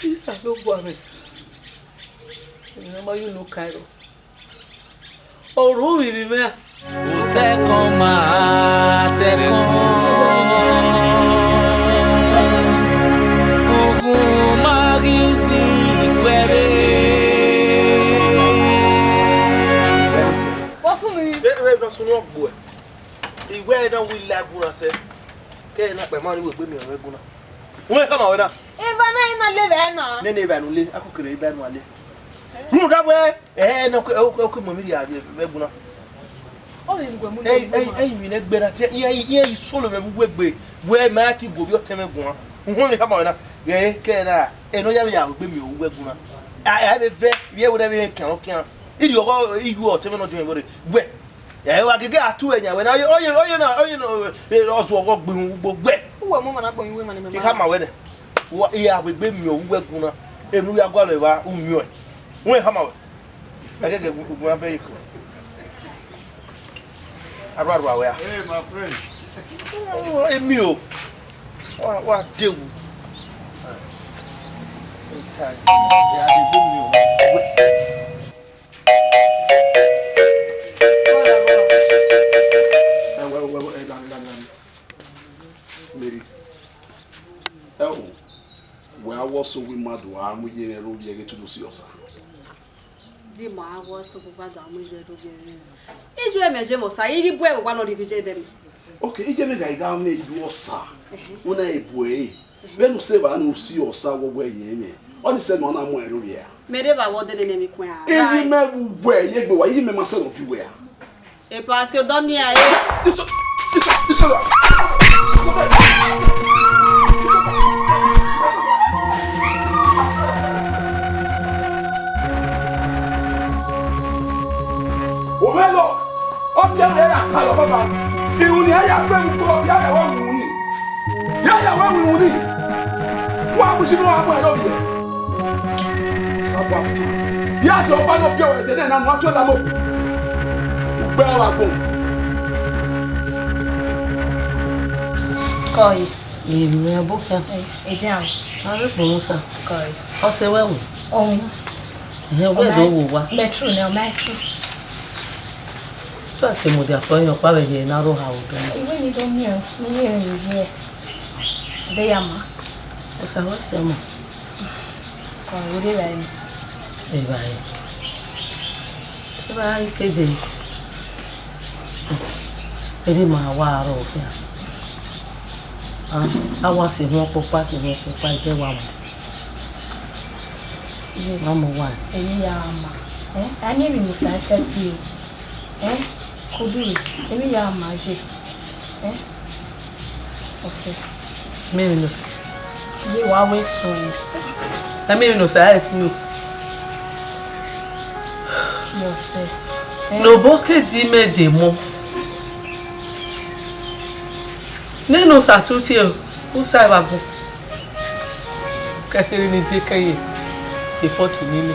Osanobua mwẹ. Emwi ne ọ ma ye unu kaẹn rrọọ. Ọ rre ovbi mwẹ a. Otẹkan ma tẹkan, ukhun ma ghi zin ikhuẹrre. Vbe, vbe, vbe sunu ọgbo ẹ? Iwẹ na wi la ẹgu na sẹ. Kẹ na kpẹ ma ni wẹ egbe miẹn ọmwa ẹgu na. Wẹ khama wẹ na. Eva na i na le vbe na. Nene eva nu le, a ku kere eva nu a le. Rhunmwuda wẹ, ẹ, ne ọ ke, ọ ke, ọ ke mu emwi rhia vbe, vbe ẹgu na. Ọ vbe ngue mu Ẹ, ne ẹ, ẹ, imwi ne gbe na tie, iran, iran i solo mwẹ vbe uwu egbe, wẹ ma ti gu ovbi ọtẹn mwẹ guan. Uhunmwu ne khama wẹ na, ghẹ kẹ na, ẹ ne ọ ya vbe ya egbe miẹn uwu ẹgu na. A, ẹ vbe vẹ, vbe ẹvbo rẹ vbe kian kian. Irhiọghọ iyu ọtẹn mwẹ ne ọ diọn vbe rre, wẹ. Ẹ, wa gege a tu ẹyan wẹ na, ọye, ọye, ọye na, ọye na, ẹ, ọ zuọ ọghọ gbe uhunmwu ugbo wẹ. Uwẹ mu ọmwa na kpọnmwẹ uwẹ mwa ne mẹ I ma khama wẹ nẹ, wa, I ya vbe egbe miẹn uwu ẹgu na, emwi ne u ya gualọ evba, u miẹn ọẹn. Wẹ khama wẹ. Ẹgẹgẹ gu-, gu abẹ iko. Arua arua wẹ a. Hey, my friend. Oh, emi o. Wa, wa de wu. Eta. Ya de egbe miẹn o. Wẹ. Ẹ, wẹ, wẹ, wẹ, ẹ, dami, dami, dami. Mary. Ẹ o. Wẹ a wọ so wẹ ima do a mu iye mwẹ rre ovbi ẹghẹ te u do si ọsa. Di ma wọ so wẹ ima do a mu iye rre ovbi ẹghẹ. Iye mwẹ je mwẹ ọsa, I ghi bu ẹre vbe owa ne ọ rhie ghi je vbe mẹ. Ok, iye mwẹ gha I gha mwẹ iye ọsa, Ẹhẹn. U na e bu ẹre. Vbene u sẹ evba ne u si ọsa wẹ ọ wẹ ẹyẹn mwẹ, ọnii sẹ ne ọ na mu ẹre rre ovbi ẹre a? Mẹ rhe evba wẹ ọ de nene emwi kuẹn a. Iye mwẹ vbe uwẹ, iye egbe wa, iye mwẹ ma sẹ ne ọ bi uwẹ a? Epa si odọ nian re. Iso, iso, iso. Ovẹn lọ, ọ biẹ wẹ ya ka lọ baba. Irun ne iran ya gbe mu kpo, ya ya wẹ winwin ni. Ya ya wẹ winwin ni. Wa mu si ne uwa mu ẹre ovbiẹ. Osa gua fi. Ya tọ ọkpa ne ọ biẹ wẹ ẹdẹ nẹ na mu a tuẹ la mo. Ugbẹn ọmwa agbọn. Kọe. Emi ẹbokhian. Edian. A vbe kpọnmwẹ osa. Kọe. Ọse wẹ wu. Ọmwa. Ẹhẹn, wẹ do wo owa. Metro nẹ, ọ ma true. Te a te mudia fẹ ọyọn ọkpa vbe ẹhiẹ ne a rhọ ha odọ na. Iwẹ ni do miẹn, ne I ye emwi ye. De ya ma. Osa wẹ sẹ ọmọ. Kọe, wẹ rre evbare nẹ. Evbare. Evbare kede. Erriọ ima wa rrọọ khian. A, a wa sẹ ehun ọkpọkpa, sẹ ehun ọkpọkpa, I te wa mu. Ye. Wa mu wa. Emwi ya ma. Eh? A miẹn emwi ne Osa sẹtin o. Eh? Kodu re, emwi ya ma ye. Eh? Ọse. Miẹn emwi ne Osa. Ye wa wẹ suẹn. A miẹn emwi ne Osa sẹtin o. Ye ọse. Eh? Ne obọ ke di mẹ de mọ. Nene Osa tutie o, u sa evba agbọn. Kẹkẹre ne I zẹ kẹe ye, e pot ni nẹ.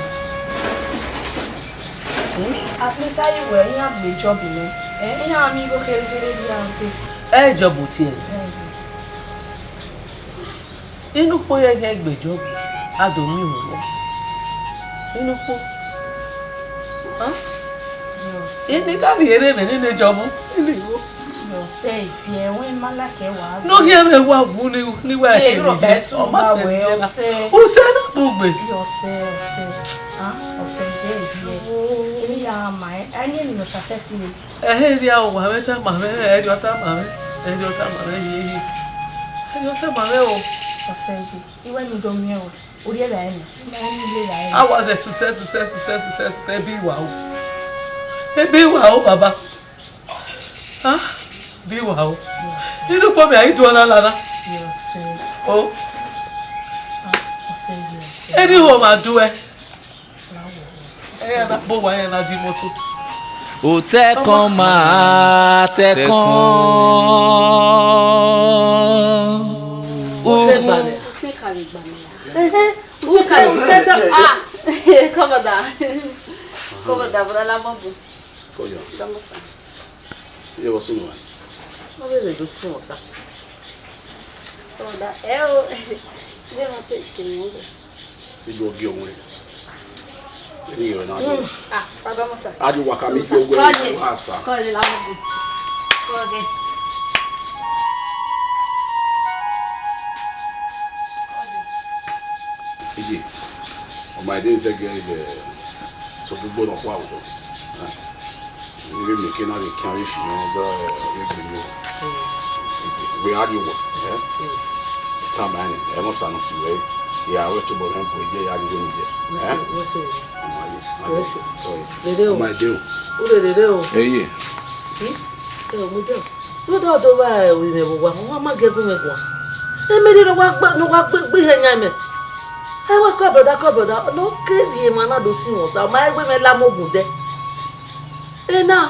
Hmm? At least a ye wẹ iran gbe Job nẹ. Eh, iran miẹn igho kherhe kherhe ne iran te. Ẹ Job tie ẹre. Eh. Inu ukpo ya ihe gbe Job, a do miẹn uhunmwu. Inu ukpo. Huh? Yes. Ini ka rhie rre vbe nene Job, ini igho. Yọ sẹ ifi ẹwẹn ma like ẹwa. Ne ọ khian mwẹ wa wu ni, ni wa Ee, ke rọ ni bẹ ye. Su Ọ ma ba sẹ wẹ ni ye na. Ọsẹ. Usẹ na bu gbe. Yọ sẹ, ọsẹ. Ah, ọsẹ je ifi ẹ. Emwi ya ma ẹ. Ẹ ni emwi nọ sasẹ ti ni. Ẹ he ria o, wa vbe tama mwẹ, ẹ riọ tama mwẹ, ẹ riọ tama mwẹ ye ye. Ẹ riọ tama mwẹ o. Ọsẹ je. Iwẹ ni do miẹn o. Orhiẹ vbe a ẹ nọ. Ma ni le vbe a ẹ nọ. A wa zẹ susẹ, susẹ, susẹ, susẹ, susẹ, ebi wa o. Ebi wa o, baba. Ah, bi wa o. Inu kpo mẹ a i duọ na la na. Yọ sẹ. O. Ah, ọsẹ yọ sẹ. Eni ho ma duẹ. Ẹ ya na bo wa ya na di moto. Otẹkan ma tẹkan. Use gbalẹ. Use kare gbalẹ. Ehe. Use kare. Use ta. Ah. Come on, da. Come on, da. Bọla la mọ bu. Koya. Dọmọ sa. Iye vbe ọ sunu wa? Ọ vbe vbe do sunu sa. Ọ da, ẹ o, iye ma te kere wọn dẹ. Iye ọ gie ọmọ rẹ. Anyway, na do. Ah, Father Musa. How do you work? I meet you where you are, sir. Call the landlord. Call the. Iye, ọ ma de nsẹ gẹ, so gbogbo nọ kua wẹ. Ẹ, vbe mẹ ke na vbe khian vbe fi nọ, bro, vbe gbe mi. Wẹ a di wọ, ẹ? Tama ni, ẹ mọ sa nọ si wẹ. Ya wẹ tobọ mwẹ bu egbe ya di wẹ ni jẹ. Wẹ se, wẹ se. Wẹ se. Rere o. Ma de o. U rere o. Eye. Hmm? Ẹ o, mu de o. Wẹ da do ba ẹ, ori mwẹ vbe owa, wa ma gie gu mwẹ guan. Emere ne wa gbe, ne wa gbe, gbe ihe yan mẹ. Ẹ wẹ call brother, call brother. Ne ọ ke rhie emwa na do si wọn sa, ọ ma egbe mwẹ la mu ogun dẹ. Ena.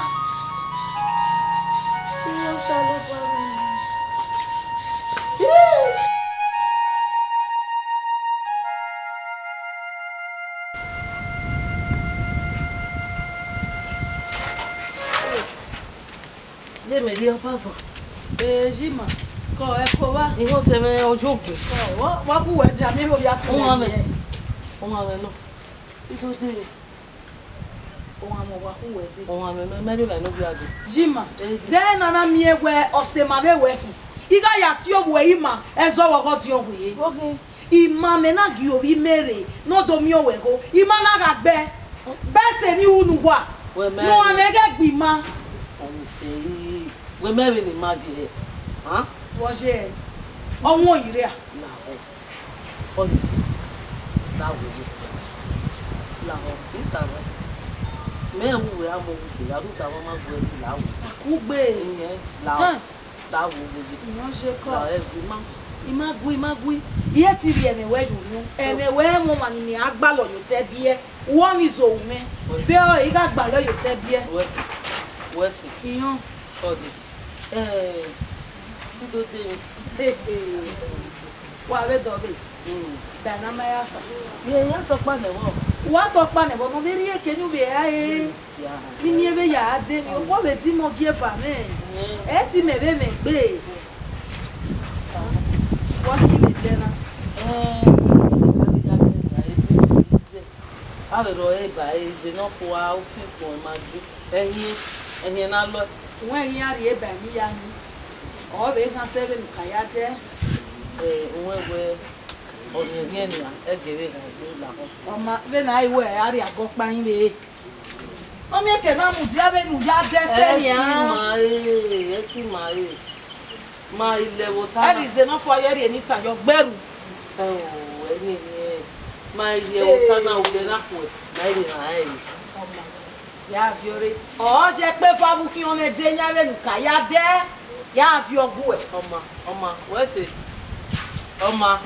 Iye Osanobua mwẹ. Ye mẹ rhie ọba van. Ee, Jima, kọ ẹko vba. Ihọn tẹ mwẹ ọjọ ogbe. Kọ, wa, wa ku wẹ dia, mi ho ya tu. Ọmwa mwẹ. Ọmwa mwẹ nọ. Ido dee. Ọmwa mwẹ wa ku wẹ dee. Ọmwa mwẹ nọ, mẹ rhie evbare ne ovbi a dee. Jima, ee, dee. Dẹ na na miẹn wẹ ọse ma vbe wẹ khin. I gha ya tie ovbuẹ ima, ẹzọ vbe ọghọ diọn wẹ. Okay. Ima mẹ na gie ovbi imẹ rre, ne ọ do miẹn owẹ gho, ima na gha gbe, bẹse ni ru ne uwa, wẹ mẹ ne uwa mwẹ ghẹ gbe ima. Ọni sẹ, wẹ mẹ vbe ne ima ye hẹ? Hàn? Vbọ ye hẹ? Ọ wọn yi rria. Lahọ. Ọni sẹ, lahọ. Lahọ, I tama. Mẹ wu wẹ a mu owu sẹ, a ru tama ma gu ẹre lahọ. Akugbe. Iyẹn, lahọ. Hàn. Da wo gege. Iran je kọ. Da ẹvbo ima. I ma gui, I ma gui. I he ti rhie ẹmwẹ wẹ ye unu. Ẹmwẹ wẹ mu ọmwa ni miẹn a gbalọ ye otọ biẹ. Wọ ni zo mwẹ. Wẹ si. Vbe ọre I gha gbalọ ye otọ biẹ. Wẹ si. Wẹ si. Iran. Sorry. Eh, Ido dee. Wa vbe dọghe. Mm. Dynamite asa. Ye, ya sọ ọkpa nẹ vbọ. Wa sọ ọkpa nẹ vbọ, nọ vbe rhie eke ne u vbe ra re. Ya. Ne I miẹn vbe ya dee, vbe obọ vbe di mẹ ogieva mwẹ. Mm. Ẹ ti mẹ vbe mwẹ gbe. Wa ti vbe dẹ na. Eh, avbe rrọọ eba ẹre, eze ne ọ fua, u fi ukpọn ma gbe. Ẹhiẹn, ẹhiẹn na lọe. Uwẹ ghi ya rhie eba emwi ya ni. Ọ vbe khan sẹ vbene u ka ya dẹ. Eh, uwẹ wẹ, ọ rhiẹnrhiẹn nian, ẹgẹ vbe gha gbe lahọ. Ọ ma, vbene a i wẹ a rhie agọ kpa yin vbe. Ọ miẹn ke na mudia vbene u ya dẹ sẹ nian. Ẹ si ma re, ẹ si ma re. Ma i lẹ vbe ota na. Ẹre ize ne ọ fua ye rhie ne I ta yọ gberu. Ẹ o, ẹni eni ẹ. Ma i rhie vbe ota na, u lẹ na khuẹ, ma i rhie na ẹre. Ọma, ya viọ re. Ọ jẹ kpe eva vbe ukhiọn mwẹ de yan vbene u ka ya dẹ, ya viọ guẹ. Ọma, ọma, wẹ sẹ. Ọma.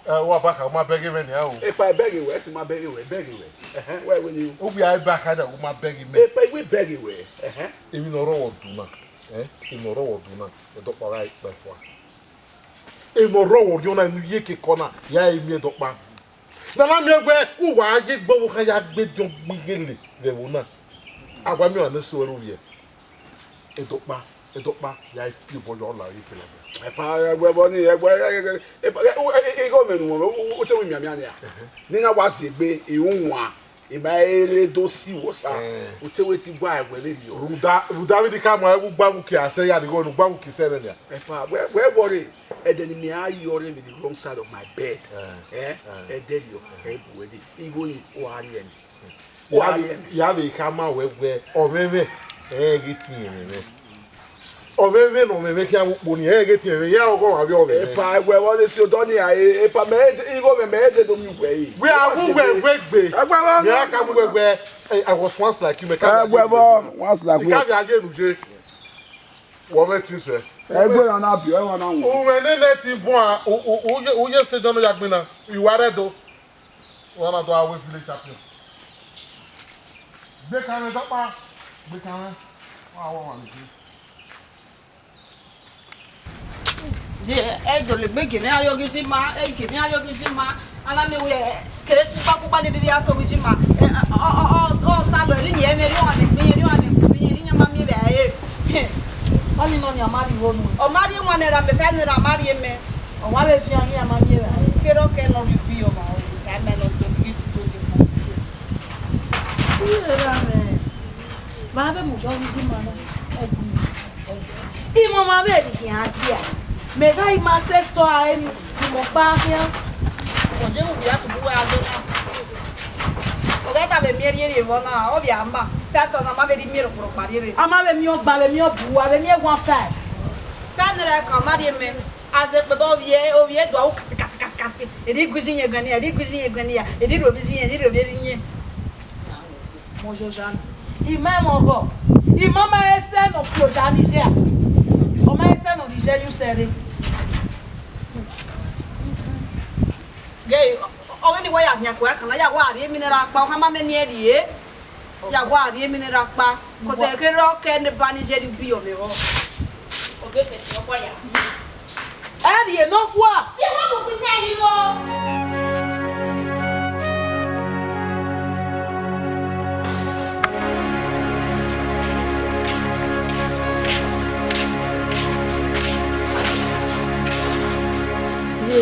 Ẹ, wa ba kha, u ma bẹghe mwẹ nian o. Epa, bẹghe wẹ, ẹ ti ma bẹghe wẹ, bẹghe wẹ. Ẹhẹn, wẹ wẹ ni. Ovbi a ba kha da, u ma bẹghe mẹ. Epa, I wẹ bẹghe wẹ. Ẹhẹn. Emwi ne ọ rrọọ vbe ọdun na, ẹ, emwi ne ọ rrọọ vbe ọdun na, ẹdọkpa gha kpẹ fua. Emwi ne ọ rrọọ vbe ọdun na, ne u ye ke kọ na, ya miẹn ẹdọkpa. Na na miẹn wẹ uwa ye gbe ọvbokhan ya gbe ediọn gbe ighele vbe ẹvbo na. A wa miẹn ọmwa ne eso ẹre ovbiẹ. Ẹdọkpa, ẹdọkpa, ya fi obọ yọ la ye kele ẹmwẹ. Epa, ẹgbẹ ẹbọ ni, ẹgbẹ, ẹ, ẹ, ẹ, ẹ, ẹ, ẹ, igho mẹ nu wọn, u, u, u te wẹ mianmian nia. Ẹhẹn. Ne I na wa ziegbe, I ru wan, I ma rre do si vbe Osa, ẹhẹn, u te wẹ te I gua ẹwẹ vberriọ. Rhunmwuda, rhunmwuda vbene I ka mu ẹvbo ugbavuki a sẹ ya, ne igho ne ugbavuki sẹ vbe nia. Epa, wẹ, wẹ wọrre, ẹdẹ ne imẹ a yọ rre vbe the wrong side of my bed. Ẹhẹn. Ẹ, ẹhẹn, ẹdẹ rriọ, ẹ bu ẹdẹ. Igho ni, u a rrie ni. Ya, ya vbe khama wẹ wẹ, ọmwẹmwẹ, ẹ i ghi tie ẹmwẹ mwẹ. Ọmwẹmwẹ ne ọmwẹmwẹ khian vbe ukpo ni, ẹ i ghi tie ẹmwẹ, iran ọghe ọmwa vbe ọmwẹmwẹ. Epa, ẹwẹ vbọ ne si odọ ni a, e, epa, mẹ, igho mwẹ, mẹ i de do miẹn uwẹ re. Wẹ a mu wẹ wẹ gbe. Ẹwẹ vbọ. Mẹ a ka mu wẹ wẹ, eh, I was once like you, mẹ ka, ẹwẹ vbọ, once like you. I ka vbe a ye enu ye. Wọ mwẹ tin sẹ. Ẹgbẹ na na biẹ, ẹmwẹ na wọn. U mwẹ nene tin bua, u, u, u ye, u ye stage nọ ya gbinna, I wa rre do. Wa na do a wẹ village champion. Gbe kan mwẹ dọkpa, gbe kan mwẹ. Wa wọ wa ni. Ye, ẹ dọlegbe gie mwẹ a rrie ọghe Ijima, ẹ gie mwẹ a rrie ọghe Ijima. A na miẹn wẹ, kere kpukpa kpukpa ni rhirhi a sẹ ọghe Ijima. Ẹ, ọ, ọ, ọ, ọ, ọ ta lọ, erriọ iyẹn mwẹ, erriọ ọmwa ne ẹgbin, erriọ ọmwa ne ẹgbin, erriọ iyan ma miẹn vbe ẹre. Ọni nọ A ma rhie igho nuẹn. Ọ ma rhie wan ne erha mẹ, fẹ ne erha ma rhie mẹ. Ọ wa vbe fian ghi a ma rhie evbare. Kherhe ọ kẹ ne ọ rhie ubi ọmwa, ọ rhie ka mẹ ne ọ do ghi tutu debo. Erha mẹ. Ma vbe mu yọ ghi ma na. Ẹgbẹe. Imọma vbe rhie khian dia. Mẹ gha ima sẹ store a eni, imọkpa khian. Ọ je ru vbe a tugbu wẹ a do na. Ọ ghẹ ta vbe miẹn rhie rhie vbọ na, ọ vbe a ma. Five thousand ma vbe rhie miẹn rhọkpọrhọkpa rhie rre. A ma vbe miẹn ọgba, vbe miẹn ọgua, vbe miẹn one five. Five naira kan ma rhie mẹ. A zẹ kpẹbọ ovbi e, ovbi e do ru kati, kati, kati, kati. Erha I gu izi yẹn gan ne, erha I gu izi yẹn gan ne ya, erha I rhie ovbi izi yẹn, erha I rhie ovbi erha iyẹn. Mẹ ojoja na. I ma emwa ọghọ. I ma ma ẹsẹ ne ọ fi oja ni ye a. Ọ ma ẹsẹ ne ọ rhie ye yu sẹ rre. Ghe, ọ, ọ, ọghe ne wa ya khian kue kan na, ya wa rhie mineral kpa, ọ khama mẹ ne ẹ rhie. Ya wa rhie mineral kpa, 'cause ẹ kherhe ọ kẹ ne ba ni ye rhie ubi yọ mẹ vbọ. Ọ ghe fẹsẹ ọkpa ya. Ẹ rhie nọkhua. Ye wa mu kpisa yi vbọ.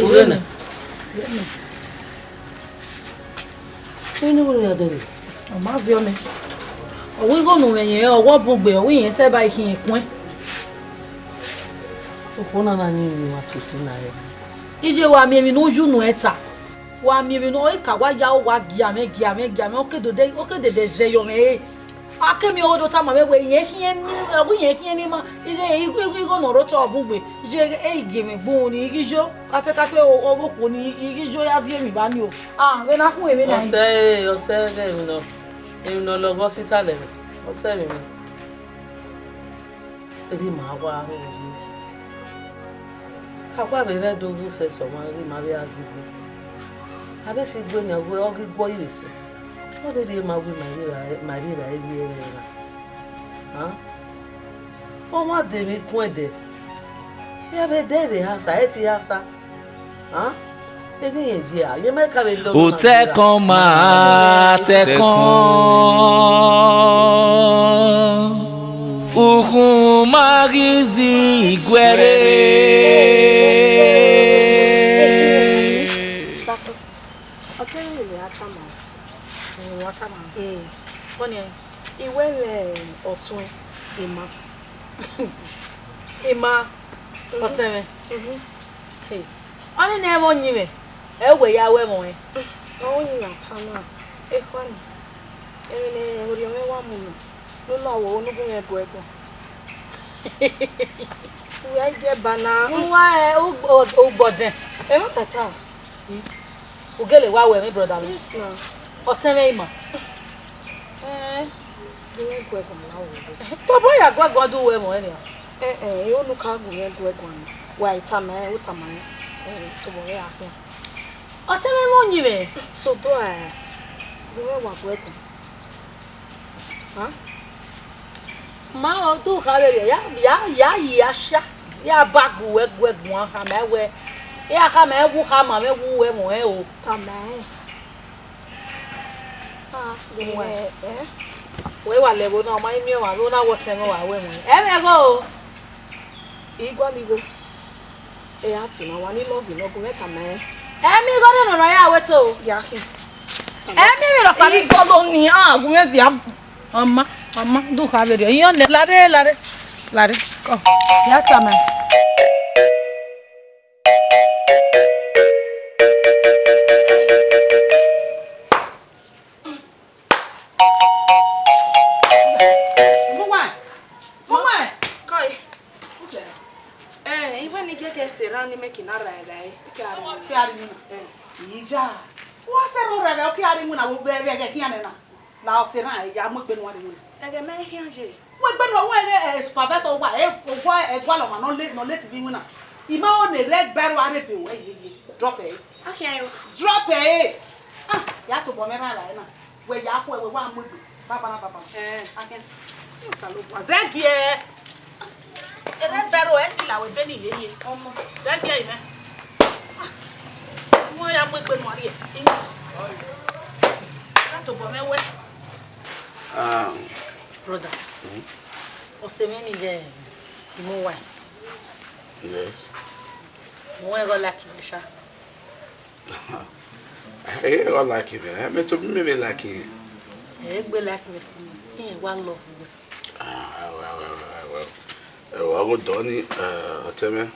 Urena. Vbene uwẹ ya dẹrẹ? Ọ ma viọ mẹ. Ọ wẹ igho ne u mwẹ yẹn, ọ wẹ ọ bun gbe, ọ wẹ irẹn sẹ ba i khiẹn kuẹn. Okhuo na na yin emwi ne ima tosi na rẹ. Iye wa miẹn emwi ne u yu nuẹn ta. Wa miẹn emwi ne ọ ka wa ya, wa gia mwẹ, gia mwẹ, gia mwẹ, ọ ke dode, ọ ke dede zẹ yọ mwẹ re. A ke miẹn ọghe do tama mwẹ wẹẹ, irẹn khiẹn ni, ọ wẹ irẹn khiẹn ni ma, ighe, igho, igho ne ọ rre otọ ọ bun gbe, iye e i gie mwẹ gbe uhunmwu ni, I ghi yo, katekate ọghe okhuo ni, I ghi yo ya viọ emwi evba ni o. A, vbe na khu emwi na. Ọsẹ ẹre, ọsẹ ẹre, emwi nọ, emwi nọ lọghọ sita lẹ mwẹ, ọsẹ ẹre mwẹ. Erha ima wa ho yi. A wa vbe rre Ẹdo vbe sẹ sẹ ọmwa ghi ma vbe a digbe. A vbe si gbe nian wẹẹ ọ ghi guọ ivbe sẹ. Ọ rherhe ma wẹ ima rhie evbare, ima rhie evbare vbiẹ vbe ẹmwẹ. Hàn? Ọmwa de emwi kuẹn dẹ. Iran vbe dẹ vbe hasa, ẹ ti hasa. Hàn? Edi yẹn ye a, ye ma ka vbe lọ. Otẹkan ma tẹkan, ukhun ma ghi zin iguẹre. Ọtẹn vbe a tama, wa tama. Kọni, I wẹ lẹ ọtuẹn, ima. Ima, ọtẹn mwẹ. Ọnii nẹ ẹmwẹ ọyinmwẹ, ẹ wẹ ya ru ẹmwẹ ọnrẹn. Ọnrẹn ọyinmwẹ a tama, ekhọe ni, emwi ne orhiọn mwẹ wa mu nọ, ne u na wo ne u gu mwẹ gu ẹguọn. Uwẹ i gie ba na. Uwa ẹ, u, u, ugbọdẹn. Ẹmwata ta. U gele wa wẹ mwẹ brother mwẹ? Yes na. Ọtẹn mwẹ ima. Eh, gu mwẹ gu ẹguọn na wo. Tobọ ya gu ẹguọn do wẹ mọ ẹre. Eh, eh, e unu ka gu mwẹ gu ẹguọn. Wa i tama ẹ, u tama ẹ. Eh, tobọ ya khian. Ọtẹn mwẹ mọ yin mwẹ. So do ẹ. Gu mwẹ wa gu ẹguọn. Hàn? Ma ọ do kha vberriọ, ya, ya, ya yi asha, ya ba gu wẹ gu ẹguọn khama wẹ, ya khama wu khama mwẹ wu wẹ mọ ẹ o. Tama ẹ. Ah, gu wẹ. Wẹ wa lẹ vbo na, ọ ma i miẹn wa, vbe na wọ tẹn mwẹ wa wẹ mọ ẹ. Ẹ mwẹ gho o. I gualọ igho. Ẹ a ti ma wa ni love nọ gu mwẹ tama ẹ. Ẹ miẹn igho nọ nọ ya wẹ to. Ya khin. Ẹ miẹn emwi rhọkpa ni. Igho nọ ni a gu mwẹ dia. Ọma, ọma, do kha vberriọ. Iyan nẹ, lare, lare, lare. Kọ. Ya tama ẹ. Mumẹ, mumẹ. Koi. Eh, I wẹ ne I giẹgiẹ sẹ erhan ne imẹ ke na ra evbare, I ke a rri iwinna. Ke a rri iwinna. Eh. Iya. Wa sẹ erhan ra evbare, ọ ke a rri iwinna, wo vbe ẹghẹ khian nẹ na. La ọ sẹ erhan, ya mu egbe ne uwa rri iwinna. Ẹghẹ mẹ khian ye. Mu egbe ne uwa, uwa ẹghẹ, eh, supervisor uwa, eh, uwa, eh, gualọ ọmwa ne ọ le, ne ọ le TV iwinna. I ma ho ne rre ẹgba ẹre a rre ebe ruẹ yeye. Drop ẹre. Akhian yo. Drop ẹre. Ah, ya tobọ mwẹ rhan evbare na. Wẹ ya khuẹ, wẹ wa mu egbe. Baba na baba. Eh. Akhian. Osanobua. Zẹgiẹ. Erha ẹgba ẹre ẹ ti la wẹ ebe ni yeye. Ọmọ. Zẹgiẹ imẹ. Ah. Wẹ ya mu egbe ne uwa rrie. Imẹ. Ya tobọ mwẹ wẹ. Ah. Brother. Hmm? Ọse mwẹ ni ghẹ Imuwaẹn. Yes. Imuwaẹn ghe ọ like mwẹ sha. Ẹ, ọ like mwẹ, ẹ, mẹ tobọ mẹ vbe like mwẹ. Ẹ, egbe like mwẹ sẹ, irẹn wa love wẹ. Ah, well, well, well, well. Ẹ, wa gho dọ ni, ẹ, ọtẹn mwẹ,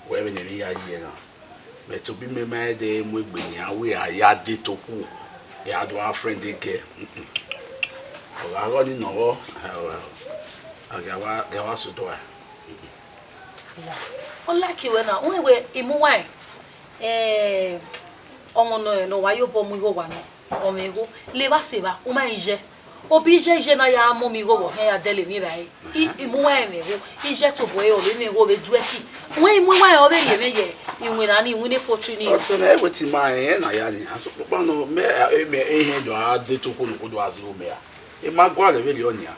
wẹ vbene emwi ya ye na. Mẹ tobọ mẹ ma de mu egbe ne iran wẹ a ya de tokhu, ya do a friend girl. Mm-mm. Ọ gha ghe ọnii nọ vbọ, ẹ, well, a gha wa, gha wa sẹ odọ a. Ọ like wẹ na, wẹ wẹ Imuwaẹn, eh, ọmọ nọ, nọ wa ye obọ mu igho wa nọ, ọ mwẹ igho, le evba sẹ evba, u ma rẹn iye. Obọ iye iye na ya mu mi igho vbe ọ khian ya dẹle emwi evbare. I, Imuwaẹn mwẹ igho, iye tobọ ẹre ọ vbe mwẹ igho vbe du ẹki. Wẹ Imuwaẹn ọ vbe rhie mwẹ ye iwinna ni, iwinna poultry ni. Ọtẹn mwẹ, wẹ te ma rẹn na ya nia, sokpan nọ, mẹ, mẹ, ehẹn do a de tokhu ne okhuo do a zigho mẹ ra. I ma gualọ vberriọ nia.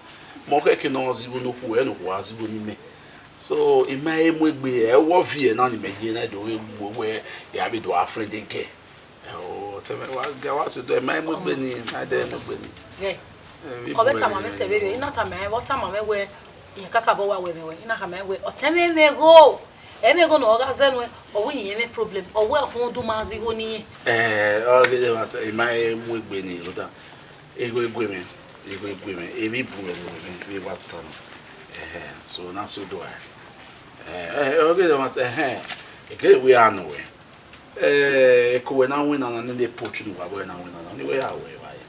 Mẹ ọ khẹke ne ọ zigho ne okhuo, ẹ ne okhuo a zigho ne imẹ. So, I ma he mu egbe, ẹ, wẹ ọ viẹ na ni mẹ ye na do ghe wu wẹ ya vbe do a friend girl. Ẹ, ọtẹn mwẹ, wa ga wa sẹ odọ, ẹ ma he mu egbe ni, ma de mu egbe ni. Ghẹ. Ẹ, vbe ọ vbe bu tama mwẹ sẹ vberriọ, I na tama mwẹ, ọ tama mwẹ wẹ, irẹn kakabọ wa wẹ mwẹ wẹ, I na khama wẹ, ọtẹn mwẹ mwẹ igho, ẹ mwẹ igho ne ọ gha zẹ nuẹn, ọ wẹ irẹn mwẹ problem, ọ wẹ ọkhọn du ma zigho ne irẹn. Ẹ, ọ ghe, I ma he mu egbe ni, rhunmwuda. Igho egue mwẹ, igho egue mwẹ, emwi bu mwẹ ne uwẹ vbe wa tama. Ẹhẹn, so na so do a. Ẹ, ẹ, ọ ghe ma, ẹhẹn, eke wẹ a nọ wẹ. Ẹ, eko wẹ na winna na, nene poultry ne uwa wẹ na winna na, ni wẹ ya wẹ evbare.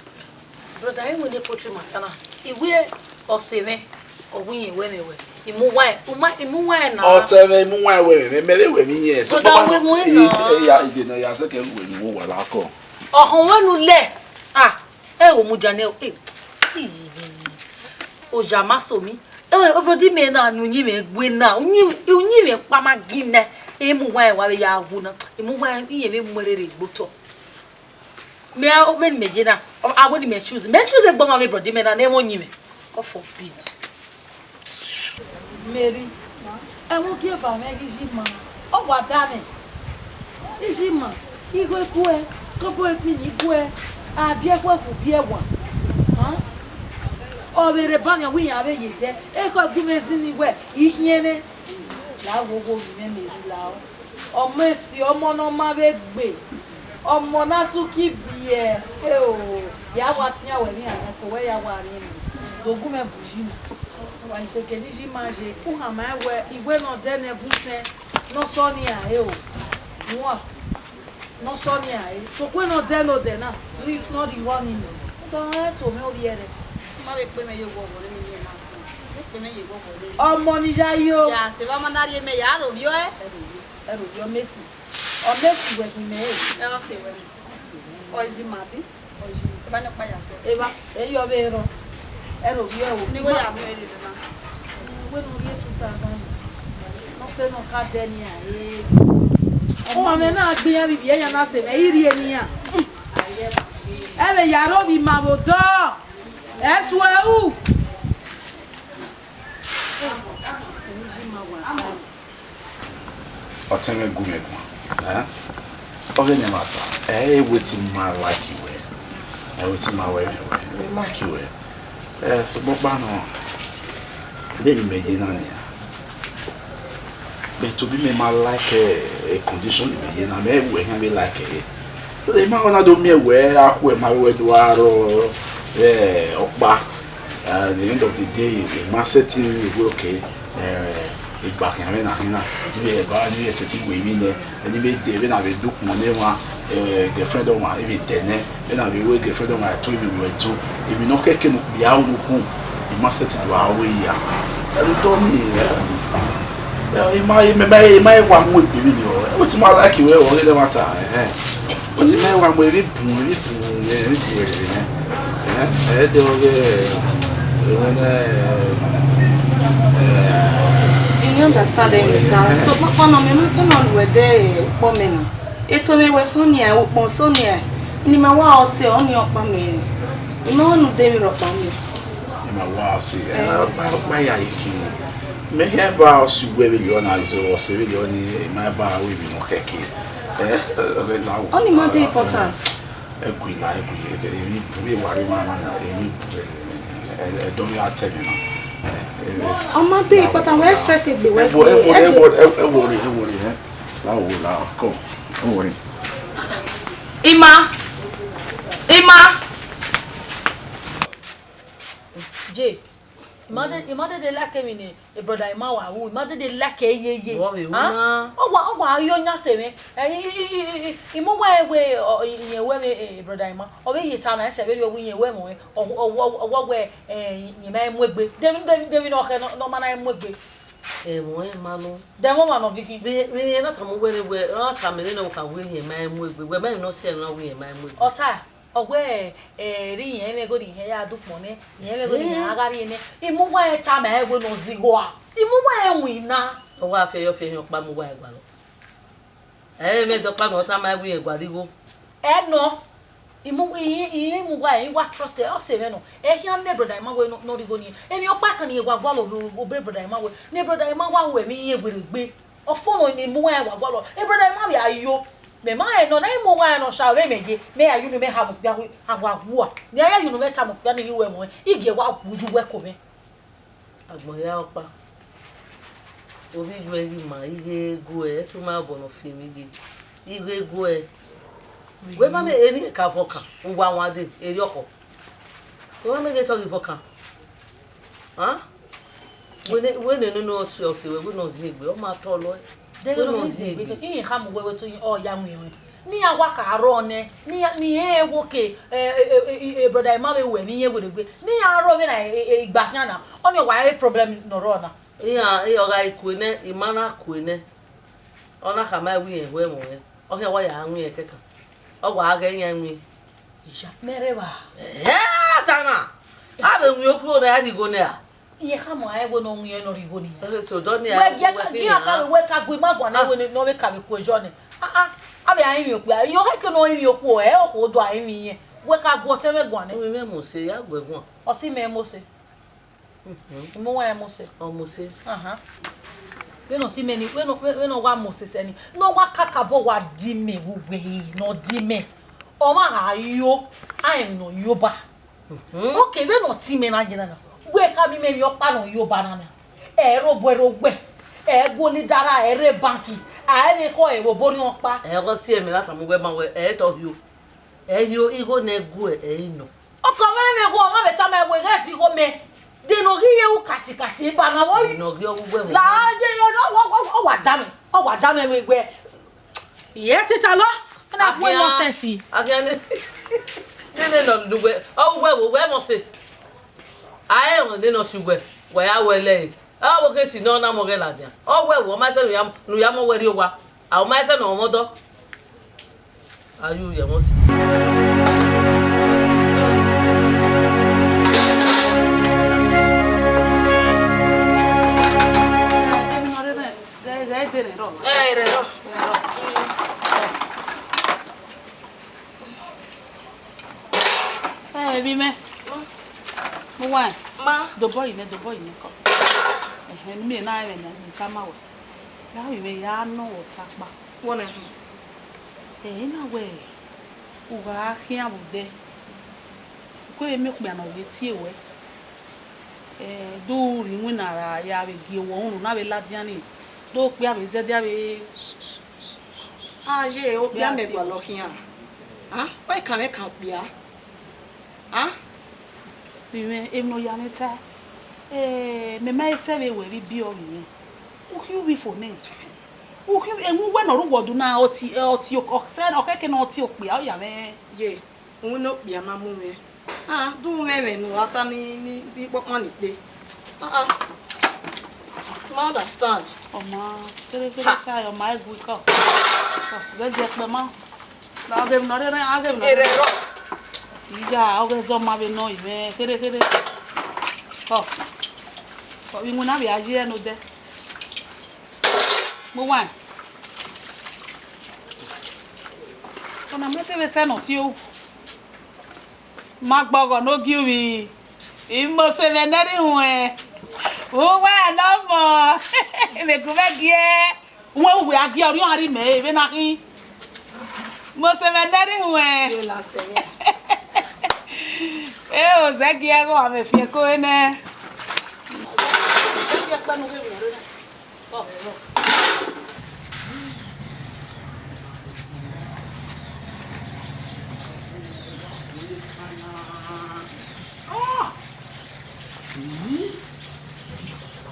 Brother, I winna poultry matter na. I wẹ ọse mwẹ, ọ wẹ irẹn wẹ mwẹ wẹ. Imuwaẹn, u ma, Imuwaẹn na. Ọtẹn mwẹ, Imuwaẹn wẹ mwẹ, mẹ vbe wẹ mwẹ iyẹn. So, brother, papa, wẹ mu i, na. I, ya, ide na ya sẹ kẹ wẹ ni wo wa la kọ. Ọhọn wẹ nu lẹ. Ah, ẹ wo mu dia nẹ, eh, ii, oya ma so mi. Ẹ, obrodi mẹ na ne uyinmwẹ gbe na, uyin, uyinmwẹ kpa ma gin nẹ, Imuwaẹn wa vbe ya wu na, Imuwaẹn iyẹn vbe mu ẹre rre gbe otọ. Mẹ, vbene mẹ ye na, a wẹ ne mẹ choose, mẹ choose egbe ọmwa vbe obrodi mẹ na ne ẹmwẹ uyinmwẹ. God forbid. Mary, ẹmwẹ ogieva mwẹ ghi yi ma, ọ wa da mwẹ. Iji ma, igho iguẹ, kọbọ ekpini iguẹ, a biẹ ẹkhuẹ khu biẹ ẹwa. Ọ vbe rre eba nian wẹ iran vbe ye dẹ, ekhọe gu mwẹ zin ni wẹ, I khiẹn mwẹ. La wo wo vbe imẹ Mary la o. Ọmọ esi, ọmọ ne ọ ma vbe gbe, ọmọ ne a suki biẹ, eo, ya wa tian wẹ vbe iran nẹ, ko wẹ ya wa rhiẹnrhiẹn, do gu mwẹ bu yi ma. Wa sẹ eke ne I yi ma ye, u khama wẹ iwẹ ne ọ dẹ ne ẹvbo usẹn ne ọ sọ ne iran re o. Wan. Ne ọ sọ ne iran re. Sokpan ne ọ dẹ ne odẹ na, ne ọ rhie igho ni nọ. Ọ ma rẹn to mwẹ ovbi ẹre. Ma vbe kpe mwẹ ye owa ọvọ ne I miẹn na. Vbe kpe mwẹ ye owa ọvọ ne I miẹn. Ọmọ ni ya yo. Ya sẹ vbe a ma na rhie mẹ ya aro vbiọ ẹ. Ẹ ro vbiọ, ẹ ro vbiọ, Messi. Ọ Messi wẹ khin mẹ re. Ẹ ọ sẹ wẹ. Ọ yi ma bi. Ọ yi. Ẹ ba ne ọkpa ya sẹ. Eva, ẹ yọ vbe rọ. Ẹ ro vbiọ o. Ni wẹ ya mu ẹre na. Wẹ ne u rhie two thousand. Nọ sẹ ne ọ ka dẹ nian re. Ọmọ mwẹ na gbe iran vbe ivbi ẹyan na sẹ mwẹ, I rhie ne iran. Ẹ vbe ya rre ovbi ima vbe odọ. Ẹ suẹ ru. Ọtẹn mwẹ gu mwẹ guan, ẹ? Ọ ghe ne ma ta, ẹ, wetin ma like wẹ, ẹ, wetin ma wẹ mwẹ wẹ, I like wẹ. Ẹ, sokpan ọkpa nọ, vbene mẹ ye na nian, but obi mẹ ma like, ẹ, condition ne mẹ ye na, mẹ wẹ iran vbe like ẹre. Emwa ọna do miẹn wẹ a khu ẹre ma vbe wẹ do a rrọọ, ẹ, ọkpa. At the end of the day, I ma sẹtin wẹ, okay, eh, igba khian mwẹ na khin na, ne I vbe ba, ne I vbe sẹtin wẹ emwi nẹ, ne I vbe dẹ vbene a vbe do ukpọn ne emwa, eh, girlfriend ọmwa, I vbe dẹ nẹ, vbene a vbe wẹ girlfriend ọmwa ẹto, I vbe wẹ ẹto, emwi ne ọ khẹke ne okpia ru ne ukhu, I ma sẹtin do a ru eya. Ẹre otọ nii, eh, eh, I ma, I ma, I ma wa mu egbe vbene ọ, wetin ma like wẹ, ọ ghe ne ma ta, eh, eh. But mẹ wa mu emwi bun, emwi bun, emwi bun ẹre nẹ. Eh, ẹ dẹ ọghe, eh, wẹ nẹ, eh, I understand every time. So, kpakpa nọ, mẹ ma tama wẹ dẹ, eh, ukpọ mẹ na. Eto mwẹ wẹ sọ nia, ukpọn sọ nia. Ne ima wa ọse, ọnii ọkpa mẹ. Ima ọnii de vbe rhọkpa mẹ. Ima wa ọse, eh, ọkpa, ọkpa ya yi khin. Mẹ hia ba ọse uwẹ vberriọ na, so ọse vberriọ ni, ima ba ru emwi ne ọ khẹke. Eh, eh, eh, la wo. Ọnii ma dey important. Ẹ gui la, ẹ gui, ẹ, ẹ, emwi bu vbe wa rre emwa na, emwi bu vbe, ẹ, ẹ, ẹdọ ya tẹ mẹ na. Eh, Ọ ma be, but I will stress it, be well. Ẹ wo, ẹ wo, ẹ wo, ẹ wo, ẹ wo, ẹ wo, ẹ wo, ẹ wo, come, ẹ wo. Ima, Ima. Jay, ima de, ima de, de like emwi ne brother Ima wa ru, ima de, de like ẹre yeye. Vbọ vbe ru na? Ọ wa, ọ wa yo yan se mwẹ. Ẹ, i, i, i, i, i, I mu wẹ wẹ, ọ, i, iyẹn wẹ vbe, eh, brother Ima. Ọ vbe ye ta na ẹsẹ vberriọ wẹ iyẹn wẹ mọ, ọ, ọ, ọ, ọ wẹ, eh, iyẹn ma mu egbe. Debi, debi, debi ne ọ khẹ ne ọ, ne ọ ma na mu egbe. Ẹmwẹ ma nọ. Dẹ ẹmwẹ ma nọ ghi khin. Vbe, vbe na tama uwẹ ne wẹ, ọ na tama nene ọ ka wẹ iyẹn ma mu egbe. Wẹ ma emwi ne ọ si ẹre ne ọ wẹ iyẹn ma mu egbe. Ọ ta. Ọ wẹ, eh, rhie iyẹn mwẹ igho ne irẹn ya dukpọn nẹ, iyẹn mwẹ igho ne irẹn a gha rrie nẹ. I mu uwa rẹn tama ẹre wẹ ne ọ zẹ igho a. I mu uwa rẹn winna. Ọ wa fiẹyọ fiẹyọ ọkpa mu uwa rẹn gualọ. Ẹ i mwẹ dọkpa ne ọ tama ẹre wẹ irẹn gualọ igho. Ẹ nọ, I mu, I, I, I mu uwa rẹn, I wa trust ẹre, ọ sẹ mwẹ nọ. Ẹ khian ne brother Ima wẹ ne ọ, ne ọ rhie igho ne irẹn. Emwi ọkpa kan ne irẹn wa gualọ vbe obọ brother Ima wẹ, ne brother Ima wa ru ẹmwẹ iran werriegbe. Ọ fo nọ ne I mu uwa rẹn wa gualọ. E brother Ima vbe a yo. Mẹ ma rẹn nọ na, I mu uwa rẹn nọ sha vbe mẹ ye, mẹ ya ye unu, mẹ ha mu okpia, a wa wua. Ne a ya ye unu, mẹ ta mu okpia ne I ye uwẹ mọ, I gie wa wu ye uwẹ ko mwẹ. Agbọn hia ọkpa. Ovbi iyuẹ ghi ma, I ghe gu ẹ, ẹtu ma obọ ne ọ fi emwi ghe. I ghe gu ẹ. Wẹ ma mẹ eni ka vọ kan, uwa wan de, erriọ khọ. Wẹ ma mẹ ghe te ọ ghi vọ kan. An? Wẹ ne, wẹ ne nene ọ si, ọ si wẹ, wẹ ne ọ zin egbe, ọ ma tọ lọ. Deghẹ ne ọ zin egbe, iran khama uwẹ wẹ te ọ ya winna. Ne iran wa ka rrọọ nẹ, ne iran, ne iran wo ke, eh, eh, eh, eh, brother Ima vbe ru ẹmwẹ iran werriegbe. Ne iran rrọọ vbene, eh, eh, igba khian na, ọnii wa re problem ne ọ rrọọ na. Iran, iran ọ gha kue nẹ, Ima na kue nẹ. Ọ na khama ẹre wẹ irẹn hu ẹmwẹ ọnrẹn. Ọ khian wa ya winna kẹkan. Ọ wa ghe iran winna. Iya, mẹ rre evba. Eh, ta na. A vbe winna okhuo ne a rhie igho nẹ ra? Iran khama ẹre wẹ ne ọ winna ne ọ rhie igho ne iran. Eh, so dọ ni. Wẹ gie ka, gie ka vbe wẹ ka gu ima guan ne wẹ ne ọ vbe ka vbe ku ejọ nẹ. Ah, ah, a vbe a rinmwian okpia. Iyẹn ọ khẹke ne ọ rinmwian okhuo, ẹ, ọ khuo do a rinmwian iyẹn. Wẹ ka gu ọtẹn mwẹ guan nẹ. Rinmwian Mose, ya gu ẹre guan. Ọ si mẹ Mose. Mhm. I mu uwa rẹn Mose. Ọ Mose. Ahan. Vbene ọ si mẹ ni, vbene, vbene ọ wa Mose sẹ ni, ne ọ wa kakabọ wa di mẹ vbe uwẹ re, ne ọ di mẹ. Ọmwa gha yo, a rẹn emwi ne ọ yo ba. Mhm. Oke, vbene ọ ti mẹ na ye na na, wẹ khama imẹ emwi ọkpa ne ọ yo ba na na. Ẹ rre obọ, ẹ rre owẹ, ẹ gu olidara, ẹ rre banki, a i vbe khọ ẹre vbe obọ orhiọn ọkpa. Ẹ gha si ẹmwẹ na tama uwẹ ma wẹ, ẹ i tọ hio. Ẹ hio igho ne ẹ gu ẹ, ẹ i nọ. Ọkọ mwẹ mwẹ hu, ọ ma vbe tama ẹre wẹ ghẹ zẹ igho mẹ. De ne ọ ghi ye ru katikati ba na vbe ọvbi. Ne ọ ghi ọghu wẹ vbe. La ye, ye, ọ, ọ, ọ, ọ wa da mwẹ, ọ wa da mwẹ vbe wẹ. Iye tita lọ, na gu nonsense. Agia ne, ne, ne nọ du wẹ, ọ wẹ wo wẹ mọ se. A ẹ wọn ne nọ si wẹ, wẹ ya wẹ lẹ. Ọ wo ke si nọ na mọ ghẹ ladian. Ọ wẹ wo, ọ ma sẹ ne u ya, ne u ya mọ wẹ rrie owa. A, ọ ma sẹ ne ọ mwẹ ọdọ. A yu ye ẹmwẹ si. Ghẹ, ghẹ dee rrọọ. Ẹ, rrọọ. Ẹ, emwi mwẹ. Ma. Mu wa. Ma. Dobọ yi nẹ, dobọ yi nẹ kọ. Ẹhẹn, ne imẹ na rẹn ne I tama wẹ. Ya vbe mwẹ ya nọ wẹ ọta kpa. Wọ nẹ. Ẹ, I na wẹ, u gha khian vbe odẹ. U kue vbe miẹn okpia ne ọ vbe tie wẹ. Ẹ, do rhie iwinna ra ya vbe gie wẹ unu na vbe ladian ni. Do kpia vbe zẹdẹ vbe. A ye okpia mẹ gualọ khian. A, wa kan mwẹ kan okpia. A? Vbe mwẹ, emwi ne ọ ya mwẹ ta, eh, mẹ ma sẹ vbe wẹ vbe ibiọ vbe mwẹ. U khian uvbi fo nẹ. U khian, emwi uwẹ ne ọ rre uwọdu na, ọ tie, ọ tie, ọ sẹ, ọ khẹke ne ọ tie okpia, ọ ya mwẹ. Ye, winna okpia ma mu mwẹ. Ah, do mwẹ ẹmwẹ ne u ra ta ni, ni, ni kpọkpan ni kpe. Ah, ah. Ma understand. Ọ ma, kere, kere, ha, ta, ọ ma gu ikọ. Ọ, zẹ gie kpẹ ma. Na ghe emwi ne ọ rre, a ghe emwi ne ọ rre. Erẹrọ. Iya, ọ ghe zẹ ọ ma vbe nọ ivẹ, kere, kere. Ọ. Ọ, iwinna vbe a ye ẹre ne odẹ. Mu wa. Ọna ma te vbe sẹ ne ọ si o. Ma gbe ọghọ ne ogie uvbi. Imose mwẹ ne ẹrri huẹn. Uwẹ ne ọmọ. Vbe gu mwẹ giẹ. Uwẹ uwẹ a giẹ, orhiọn a rri mẹ, vbe na khin. Imose mwẹ ne ẹrri huẹn. Ye la sẹ mwẹ. E o zẹ giẹ gho, a vbe fiẹn ko nẹ. Ẹ ti ẹkpẹ ne u ghe vbe ore na. Ọ, ọ. Ii,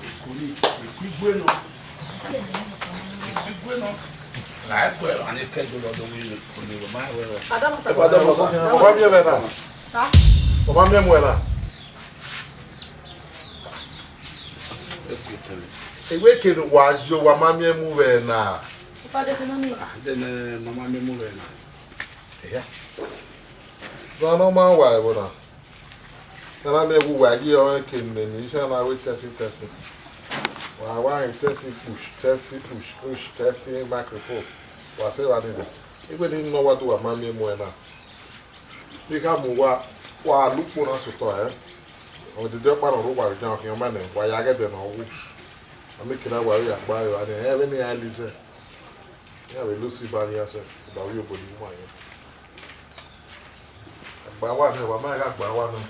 eko ni, eko igue nọ. Eko igue nọ. La ẹguẹ, a ni kẹguẹ lọ do wi eko ni, ma wẹ wẹ. Adamusa. Adamusa. Ọ ma miẹn mwẹ na? Sa? Ọ ma miẹn mwẹ na? Eko tẹn. Eko kene wa yo, wa ma miẹn mu vbe na. Ipa de kene ni. Ah, de ne ma ma miẹn mu vbe na. Eya. Wa nọ ma wa ẹvbo na. Ẹna miẹn vbe uwa ye ọnrẹn ke ne ni isan na wẹ testing, testing. Wa wa hin testing push, testing push, push, testing microphone. Wa sẹ evba ni dẹ. Iwẹ ni nọ wa do wa ma miẹn mu ẹna. Vbe I kha mu uwa, wa la ukpo na sẹ otọ ẹre. Ọ dede ọkpa ne ọ rre owa vbe idan ọ khian ma nẹ, wa ya ghe ẹdẹ ne ọ wu. A miẹn kene a wa vbe ya gba evba ni, ẹmwẹ ne iran lizẹ. Iran vbe lose iba ni iran sẹ, iba vbe obọ ni uwa yẹn. Gba uwa nẹ, wa ma gha gba uwa nẹ.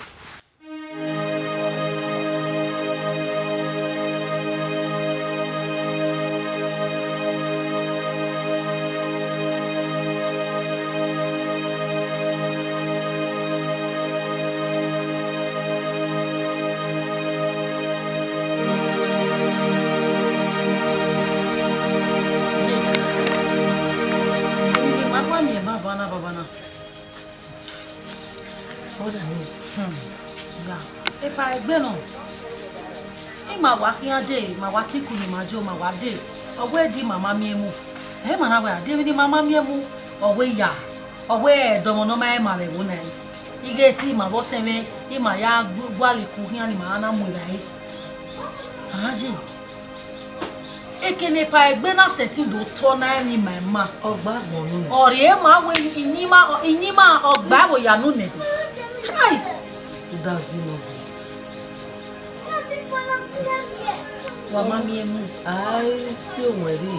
Emwi ne ima wa miẹn banbanna banbanna. Brother mi, hmm, ya, epa egbe nọ. Ima wa khian dee, ma wa kikun ne ima jo, ma wa dee. Ọ wẹ de ima ma miẹn mu. Ẹ ma na wẹ a dee, emwi ne ima ma miẹn mu, ọ wẹ ya, ọ wẹ ẹdọmwẹ ne ọ ma rẹn ima vbe ẹvbo na. I ghe te ima vbe ọtẹn mwẹ, ima ya gu-, gualọ eku khian ne ima ra na mu evbare. A ye. Ekene epa egbe na sẹtin do tọ na emwi ima ima. Ọ gba agbọn unu. Ọ rhie ma wẹ iyinma, iyinma ọ gba ẹvbo ya unu nẹ. Hai! Udazi nọ. Wa ma miẹn mu. A i si owẹn rre,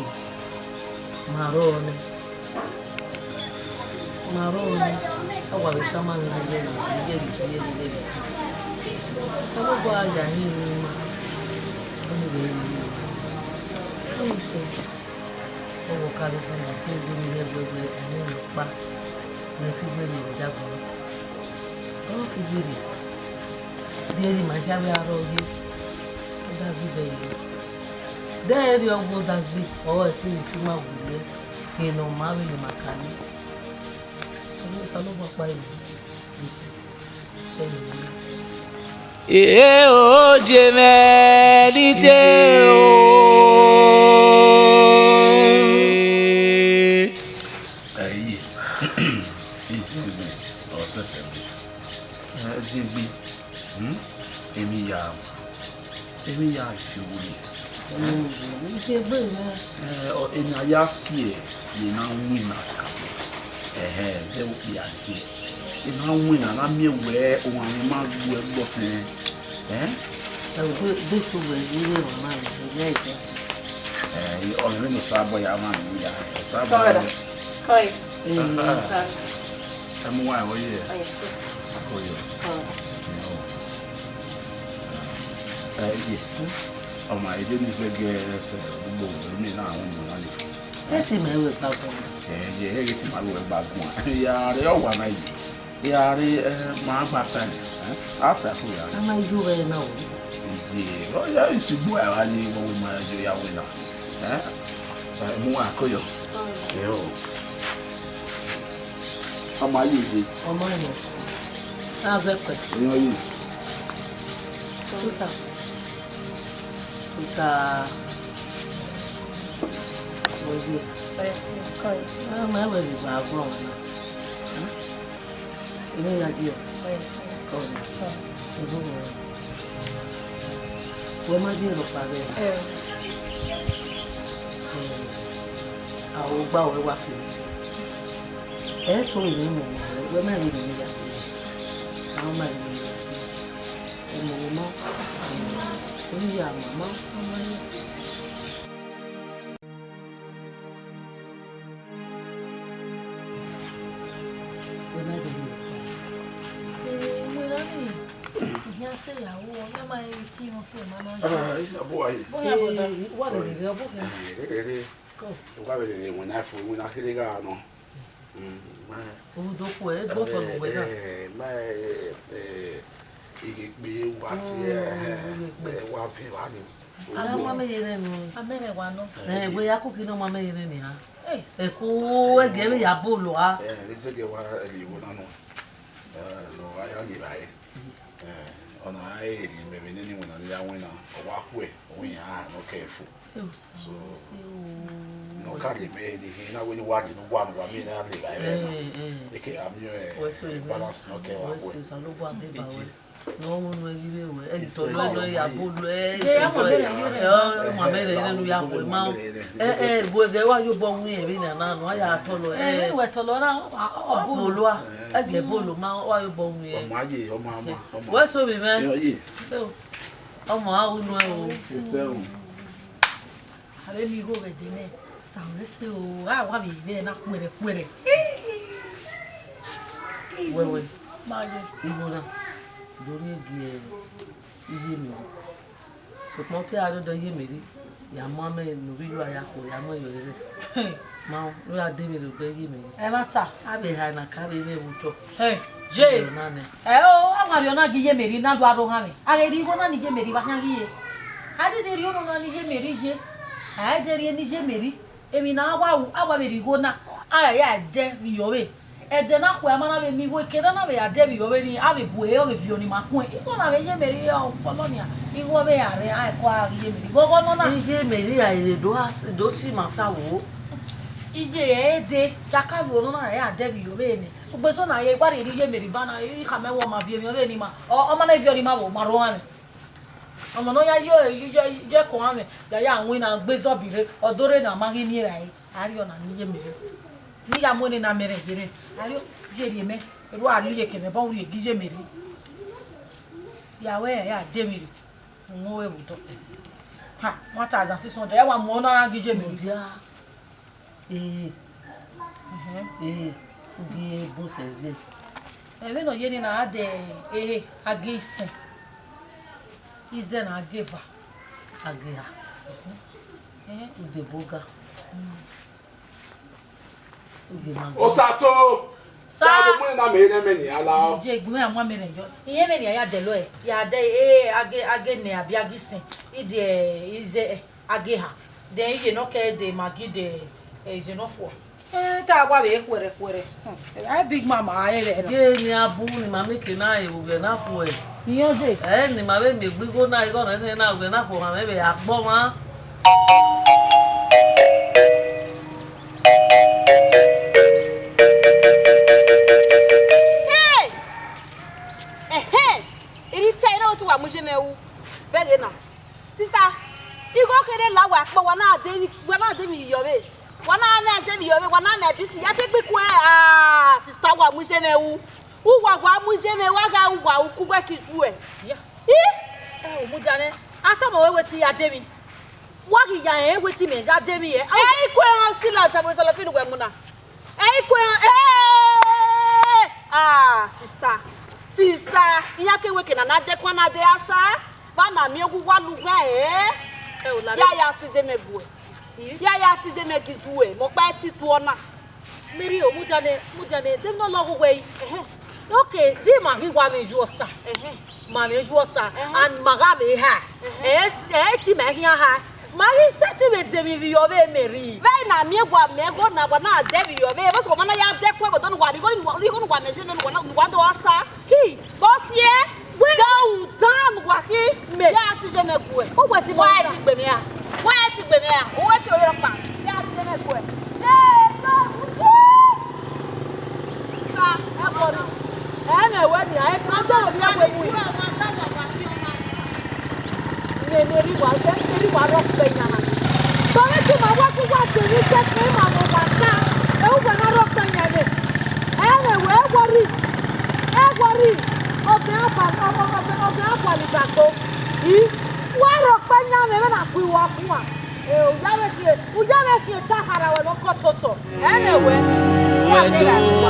ma rrọọ nẹ. Ma rrọọ nẹ, a wa vbe tama mwẹ vbe yẹghe, vbe yẹghe, vbe yẹghe, vbe yẹghe. Osanobua ya hin emwi ima, ọ ni vbe hin emwi ima. Ọ ni sẹ, ọ vbe Okarogbe na te gbe ne I hẹ wẹẹ, wẹẹ, ẹmwẹ ọkpa ne Fidelia vbe dagbọn. Ọ Fidelia, de erha ima hia vbe a rrọọ ye, Udazi vbe ye. De erriọ wẹẹ Udazi ọre ẹtin ne I fi ima werriẹ, te ne ọ ma vbene ima ka ni. Osanobua kpa ima. Ee, o je mwẹ ni te o. Ẹi ye, izẹgbe, ọ sẹsẹ gbe. Ẹ, izẹgbe, hmm? Emwi ya, emwi ya fi owu rre. Izẹgbe nẹ. Ẹ, ọ, emwi a ya si ẹe, ne na winna ka. Ẹhẹ, zẹ vbe okpia ghe. I na winna, na miẹn wẹẹ owanmwẹ ma gbe uẹ gbe ọtẹn. Ẹ? Ẹ, de, de to wẹ, vbe irẹn ma, vbe irẹn. Ẹ, ọmọ mwẹ ne Osanobua ya ma ya, Osanobua. Come here. Come here. Ẹ mu wa ẹvbo ye. Akoyo. Ẹ, ye. Ọmọ, ẹ, de ni zẹgẹ sẹ gbogbo, emwi na wọn mu na ni. Ẹ ti mẹ wẹ gba guan. Ẹ, ye, ẹ ti ma wẹ gba guan. Ya rre ọwa na yi. Ya rre, ẹ, ma gba ta ni. Ẹ, a ta fo ya. A ma ju wẹ na o. Ye, ọ ya isi gbo a wa ye wẹ ma yo ya wẹ na. Ẹ? Ẹ, mu wa koyo. Ẹ o. Ọmọ ayé ye. Ọmọ ayé. Na zẹ pẹ. Ẹyọ ye. Tuta. Tuta. Oye. Ọmọ ẹwẹ vbe gba agbọn ọmọ na. Ẹ? Ẹ ya ye. Ọ ya. Ẹ bọ wẹ. Wẹ ma ye rhọkpa vbe. Ẹ. Ẹ, a o gba wẹ wa fi. Ẹ to ire mu, wẹ ma ri ire ya ye. A ma ri ire ya ye. Ẹ mu ma. Ẹ, orí ya mama. Wẹ ma dẹ ni. Ẹ, wẹ ra ni. Ihian te ya Ọ ya ma he ti wọn sẹ ma na jọ. Ah, abo wa ye. Bo ya, brother. Eh, wa rere rre, ọ bo khin. Eh, rere rre. Go. Wa rere rre, wẹ na fo, wẹ na kere gha nọ. Mm, ma. Odo khuẹ, e gbọtọ nọ wẹ na. Eh, ma, eh, eh, ighe kpe wa tie, oh, eh, ighe kpe. Eh, wa fi wa ni. Ara ma me yere nu. A mẹ rẹ wa nọ. Eh, wẹ ya koko nọ ma me yere ni ha. Eh. Ẹ ko ẹgẹ vbe ya bolo a. Eh, ẹ zẹgẹ wa rhie igho na nọ. Eh, nọ wa ya ye vba re. Eh, ọna a rhie mẹ vbe nene iwinna ne I ya winna, ọ wa khuẹ, ọ wa yan nọ kẹ fo. So, nọ ka rhie mẹ rhie na wẹ ne wa rhie ne uwa ne uwa miẹn na rhie vba re na. Eh, eh. Eke a miẹn, eh, balance nọ kẹ wa khuẹ. Wẹ so, Osanobua deba wẹ. Ne ọ ru unu ẹghi rre wẹ, ẹ tọ lọ nọ ya bolo ẹ. Ye ya mọ mẹ rẹ ye rẹ. Ẹ, ọ ma mẹ rẹ ye rẹ nu ya khuẹ ma. Ẹ, ẹ, bu ẹgẹ wa yo bọ wu yẹn vbe na na nọ, a ya tọ lọ. Ẹ, ẹ, vbe wẹ tọ lọ na, ọ, ọ, ọ bolo a. Ẹ gẹ bolo ma, wa yo bọ wu yẹn. Ọ ma ye, ọ ma, ọ ma, ọ ma. Wẹ so vbe mẹ. Ọ ma unu ẹ o. Ẹsẹ o. Avbe emigo vbe ẹdẹ nẹ, Osa mwẹ ẹse o, a wa vbe vbe na kuẹrẹ kuẹrẹ. Wẹwẹ, ma ye. Igho na, do rhie gie Iyemeri. Sokpan ọ te a rrie odọ Iyemeri, ya mu amẹ ne ovbi iyua ya khuo, ya mu ẹre yọ rre. Ma, ne u ya de vbe rrie odọ Iyemeri. Ẹmwata. A vbe ha na ka vbe mwẹ vbe otọ. Hey, Jay. Ọna nẹ. Ẹ o, a wa rhie ọna gie Iyemeri na do aro hanmwẹ. A ghe rhie igho na ne Iyemeri vbe akhian ghi ye. A dede rhie ọnọna ne Iyemeri ye. A i de rhie ne Iyemeri. Emwi ne a wa ru, a wa vbe rhie igho na, a ya dẹ vbe iyọ vbe. Ẹdẹ na khuẹ a ma na vbe miẹn igho, eke na na vbe ya dẹ vbe iyọ vbe ni, a vbe bu ẹre, ọ vbe viọ ni ma kuẹn. Igho na vbe Iyemeri ọkpọlọ nia, igho vbe a rre, a i kọ a ghi Iyemeri. Ghọghọ nọ na. Iyemeri a i re do a s-, do si ma sa wo. Iye ẹ dẹ, ya ka vbe ọnọna ẹ a dẹ vbe iyọ vbe nẹ. Ugbeso na ye, wa rhie ne Iyemeri ba na, I khama ẹvbo ọ ma viọ emwi ọ vbe ni ma. Ọ, ọ ma na viọ ni ma vbo, ma rho ọnrẹn. Ọmọ ne ọ ya ye, ye, ye, ye ẹko ọnrẹn, ya ya winna gbe zọbi rre, ọ do rre ne a ma ghi miẹn evbare, a rhie ọna ne Iyemeri. Ne I ya mu ene na mẹ rẹn yerre, a rhie, ye rhie mẹ, erha u a rhie iyeke mwẹ, bọ u rhie gie Iyemeri. Ya wẹ ya de emwi rre, u mu ẹre vbe odọ. Ha, one thousand six hundred, ẹ wa mu ọna ra gie Iyemeri. Mudia. Ee. Ẹhẹn. Ee, u gie bun sẹ ẹziẹ. Ẹmwẹ ne ọ ye nii na, a de ehe, a gie isẹn. Izẹ na, a gie eva. A gie eha. Ẹhẹn. U de boga. Mm. U gie Maggi. Osato! Sa. Sa, do mu na mẹ ne mẹ ni ala o. Je gbe mẹ a mu amẹ rẹn yọ. Iyemeri a ya dẹlọ ẹ. Ya dẹ, ee, a gie, a gie nẹ abi a gie isẹn. I de, izẹ, a gie eha, then iye ne ọ kẹ de Maggi de, eh, ize ne ọ fua. Eh, te a wa vbe khuẹrhẹ khuẹrhẹ. Hmm. A big mama, a rẹrẹ nọ. Ye ne a bu ni ma make na evbughẹ na khuẹ. Iyan je. Eh, ne ima vbe miẹn egbe igho na, igho rẹ nẹ na, vbe na khuẹ, ma vbe vbe a gbọ mwa. Hey! Ẹhẹn! Iri te na otu wa mu ye mẹ ru. Bẹghe na. Sister, igho kherhe la wa kpọ, wa na de emwi, wa na de emwi yọ vbe. Wa na mẹ azẹ emwi yọ vbe, wa na mẹ bisi, ya te gbe kue. Ah, sister, wa mu ye mẹ ru. Uwa, wa mu ye mẹ, wa gha uwa, uku wẹ ki ju ẹ. Yeah. I? Ẹ, u mudia nẹ. A tama wẹ wetin ya de emwi. Wa ghi ya rẹn wetin mẹ ya de emwi, ẹ. Ẹ i kue ẹran sila, tama wẹ sọlọ fi ne uwẹ mu na. Ẹ i kue ẹran, eh! Ah, sister. Sister, iran ke wẹ ke na na dẹkua na de asa. Ba na miẹn gu wa lughan, eh? Ẹ o, la ya ya tije mẹ guẹ. I? Ya ya tije mẹ gi ju ẹ, mẹ ọkpa ẹ ti tuọ na. Mary o, mudia nẹ, mudia nẹ, de emwi ne ọ lọghọ wẹ i. Ẹhẹn. Okay, di ma ghi wa vbe yu Osa. Ẹhẹn. Ma vbe yu Osa, ẹhẹn, and ma gha vbe ha. Ẹhẹn. Ẹ, ẹ ti ma khian ha. Ma ghi sẹtin vbe de emwi vbe iyọ vbe Mary. Vbe na miẹn wa mẹ igho na, wa na dẹ vbe iyọ vbe. Vbọsẹ wa ma na ya dẹ kue, but ọni wa, igho ni wa, igho ni wa mẹ je ne wa na, wa do Osa. Ki, bọsiẹ. Wẹ da u dan wa ki mẹ. Ya tije mẹ guẹ. Uwẹ ti mọ. Wa ti gbe mẹ a. Wa ti gbe mẹ a. Uwẹ ti oyọ kpa. Ya tije mẹ guẹ. Ye, no, no. Sa, ẹ kọ ni. Ẹ mẹ wẹ ni, ẹ kan dọrọ ni ẹ wẹ mu. Nene eri wa, eri wa rọ kpẹ yan na. Tọrọ ti ma wa ku wa se ni se ke ma mo wa sa. E u wẹ na rọ kpẹ yan ne. Ẹ mẹ wẹ, ẹ wọri. Ẹ wọri. Ọgẹ aba, ọgẹ, ọgẹ, ọgẹ aba ni gbagbo. I, wa rọ kpẹ yan mwẹ, vbe na ku iwa kuan. Eh, u ya vbe khian, u ya vbe khian ta khara wẹ ne ọ kọ totọ. Ẹ nẹ wẹ, u wa de ra uwa.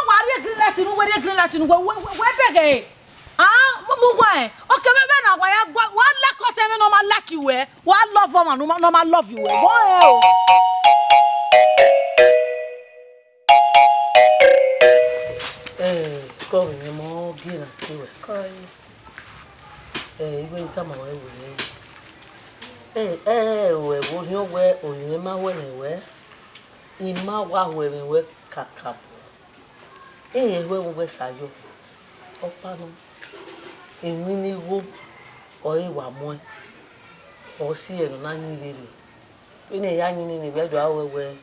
wa rhie green light ne uwẹ, rhie green light ne uwẹ, wẹ, wẹ, wẹ bẹghe. Ah, mu, mu wẹ. Okay, vbe, vbe na wa ya gua, wa like ọtẹn mwẹ ne ọ ma like wẹ. Wa love ọmwa ne ọ ma, ne ọ ma love wẹ. Vbọ rẹn o? Eh, kọ vbe mwẹ mọ gie na tie wẹ. Kọ ye. Eh, igbe ne I tama ruẹ wẹẹ, eh, eh, ruẹ vbe orhiọn wẹẹ, orinmwẹ ma hu ẹmwẹ ruẹ, I ma wa hu ẹmwẹ ruẹ kakabọ. Irẹn wẹẹ vbe uwẹ sa yọ, ọkpa nọ, iwinna igho ọre wa muẹn, ọ si ẹre ne ọ na yin rere. Vbene I ya yin nene, vbe do a wẹ wẹ,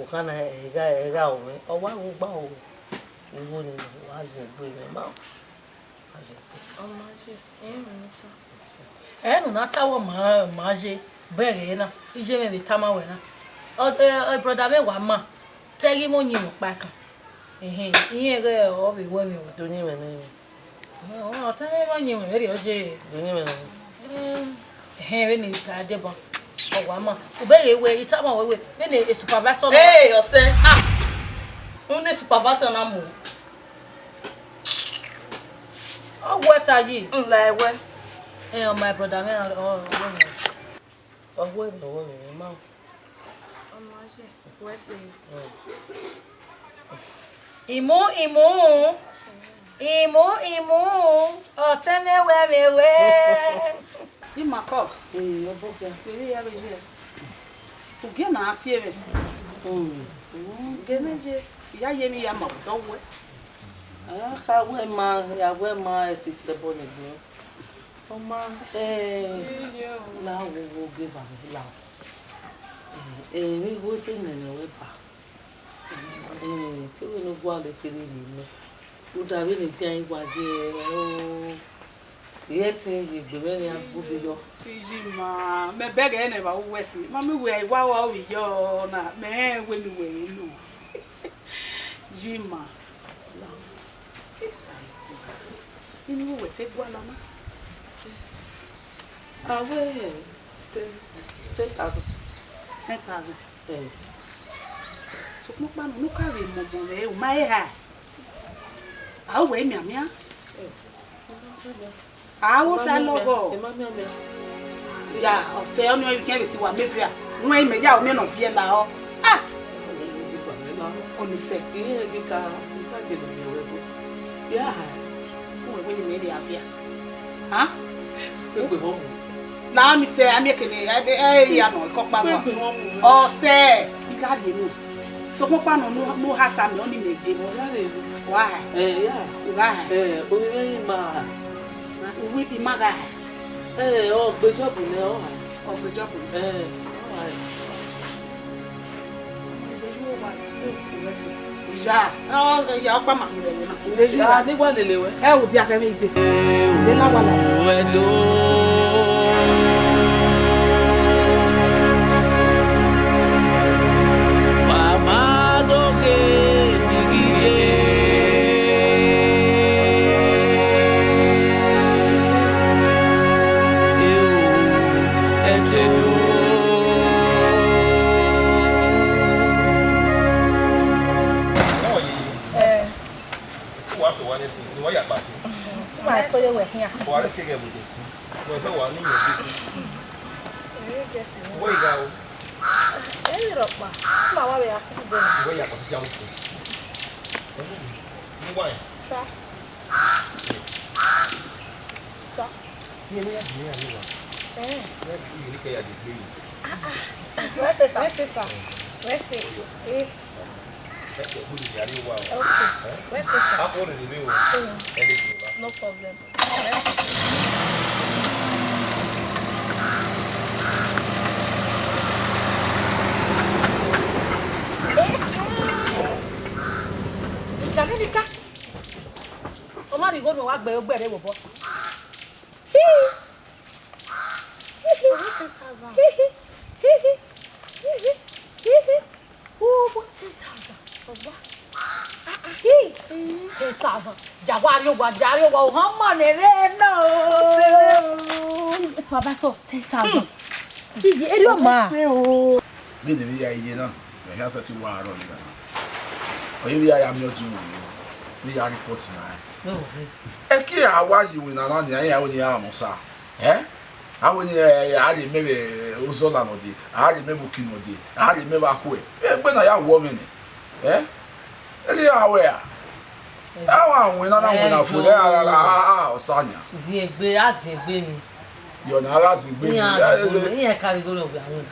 okhan na ẹgha ẹgha ọ mwẹ, ọ wa ru gba o, igho ni wa zẹ egbe mwẹ ma, wa zẹ egbe. Ọ ma ye, ẹ i mwẹ ne u ta. Ẹ ne u na ta wẹ ọ ma, ọ ma ye, bẹghe na, iye mwẹ vbe tama wẹ na. Ọ, ẹ, ẹ, brother mwẹ wa ma, te ẹghe imẹ ọ yin mwẹ ọkpa ẹkan. Ẹhẹn, irẹn ghẹ ọ vbe wẹ mwẹ o. Do yin mwẹ nẹ. Ọ, ọtẹn mwẹ ọ yin mwẹ, erriọ ye. Do yin mwẹ nẹ. Ẹhẹn, vbene I ta deba, ọ wa ma. U bẹghe wẹ, I tama wẹ wẹ, vbene e supervisor na. Hey, ọsẹ. Ah, u ne supervisor na mu. Ọ wẹ ta yi. N la ẹwẹ. Eh, my brother, me, ọ, ọ, ọ, ọ wẹ nẹ, ọ wẹ nẹ, ma. Ọ ma ye, wẹ sẹ. Imu, imu, imu, imu, ọtẹn mwẹ wẹ mwẹ wẹ. Imakọ. Ee, ọ bọ gha. Vbe ya vbe ye. Ugie na tie mwẹ. Mm. Ugie ne ye, I ya ye ne I ya ma vbe odọ wẹ. A kha wẹ ma, ya wẹ ma ẹtiti ẹbọ ne egbe. Ọ ma, eh, la wo wo ge ba la. Eh, eh, vbe igho te nene wẹ ba. Eh, te wẹ ne ọ gualọ kere rhie mẹ. Rhunmwuda vbene edian wa ye o. Irẹn te ye egbe mwẹ ne a gbe obọ yọ. Iji ma, mẹ bẹghe ne evba uwẹ si. Ma miẹn wẹ I wa wa ovbi yọ na, mẹ rẹn wẹ ne uwẹ re nọ. Ji ma. Esa ikpia. Inu wẹ te gualọ na. A wẹ ten, ten thousand. Ten thousand. Eh. Sokpan ọkpa nọ, ne u ka vbe mọmọ mwẹ, u ma he ha. A wẹ mianmian. Eh. A wo sa lọghọ. Ẹ ma mianmian. Ya, ọsẹ ọnii ọ i khian vbe si wa mevia. Wẹ imẹ ya, ọ miẹn ne ọ viẹ la ọ. Ah! Onisẹ. Irẹn ghi ka, I ka gele miẹn wẹ go. Ya ha. Uwẹ wẹ ne imẹ rhie avia. Ha? Egbe vọ mu? Na mi sẹ, a miẹn kene, ẹ, ẹ, ẹ, ya nọ, kọkpa vọ. Egbe vọ mu? Ọ sẹ, I gha rhie nọ. Sokpan ọkpa nọ, ne u ha sa mẹ, ọnii mẹ je. Ọ gha rhie nọ. Wa ha. Ẹ, ya. U gha ha. Ẹ, ovbi mwẹ ima ha. Uwi ima gha ha. Ẹ, ọ gbe Job nẹ, ọ ha. Ọ gbe Job nẹ. Ẹ, ọ ha. Ja, ọ, ya ọkpa ma khin vbe ẹvbo na. Ah, ne wa lele wẹ. Ẹ, u dia kẹ vbe ide. Ide na wa la. Ẹdo. Wa ma do ghe ni ghi ye. Ẹdo. Ẹ. Uwa sẹ owa nẹ sin, ne uwa ya kpa sin. Uwa ẹko ye wẹ khian. Uwa rre keghe ẹvbo sin. Wẹ zẹ owa ne iyẹn gbe sin. Ẹ, gbe sin. Uwa gha o. Ẹ, rhọkpa. Ma wa vbe ya ku ugbo na. Uwa ya kpa sin, sin. Uwa. Sa. Sa. Ẹ, ne ya, ne ya, ne ya. Ẹ. Ẹ, ne ya de gbe. Ah, ah. Wẹ sẹ sa. Wẹ sẹ sa. Wẹ sẹ. Ẹ. Okay. Wẹ sẹ sa. No problem. Jalilika. Ọ ma rhie igho ne uwa gbe, ọ gbe rre vbe obọ. Ten thousand. Uwu ten thousand. Ọgba. Ten thousand. Ja wa rrie owa, ja rrie owa, ohan ma ne vbe nọ. Baba sọ ten thousand. Iye, erriọ ma. Vbene vbe ya iye na, mẹ hia sẹtin wa arọ ni na. Ọ ye vbe ya ya miẹn ọdún wẹ, vbe ya report na. Ẹki a wa yi iwinna na nia, iran wẹ ne iran mọ osa. Ẹ? A wẹ ne, ẹ, a rhie mẹ vbe ozọla nọ dee, a rhie mẹ vbe uki nọ dee, a rhie mẹ vbe akhuẹ. Egbe na ya wọ mwẹ nẹ. Ẹ? Erriọ a wẹ a? A wa winna na winna fo, ẹ, a, a, a, a, osa nia. Ziengbe, a ziengbe ni. Yọ na gha ziengbe ni. Iran, ẹ, ẹ, ẹ. Iran ka rhie igho ne ọ wia winna.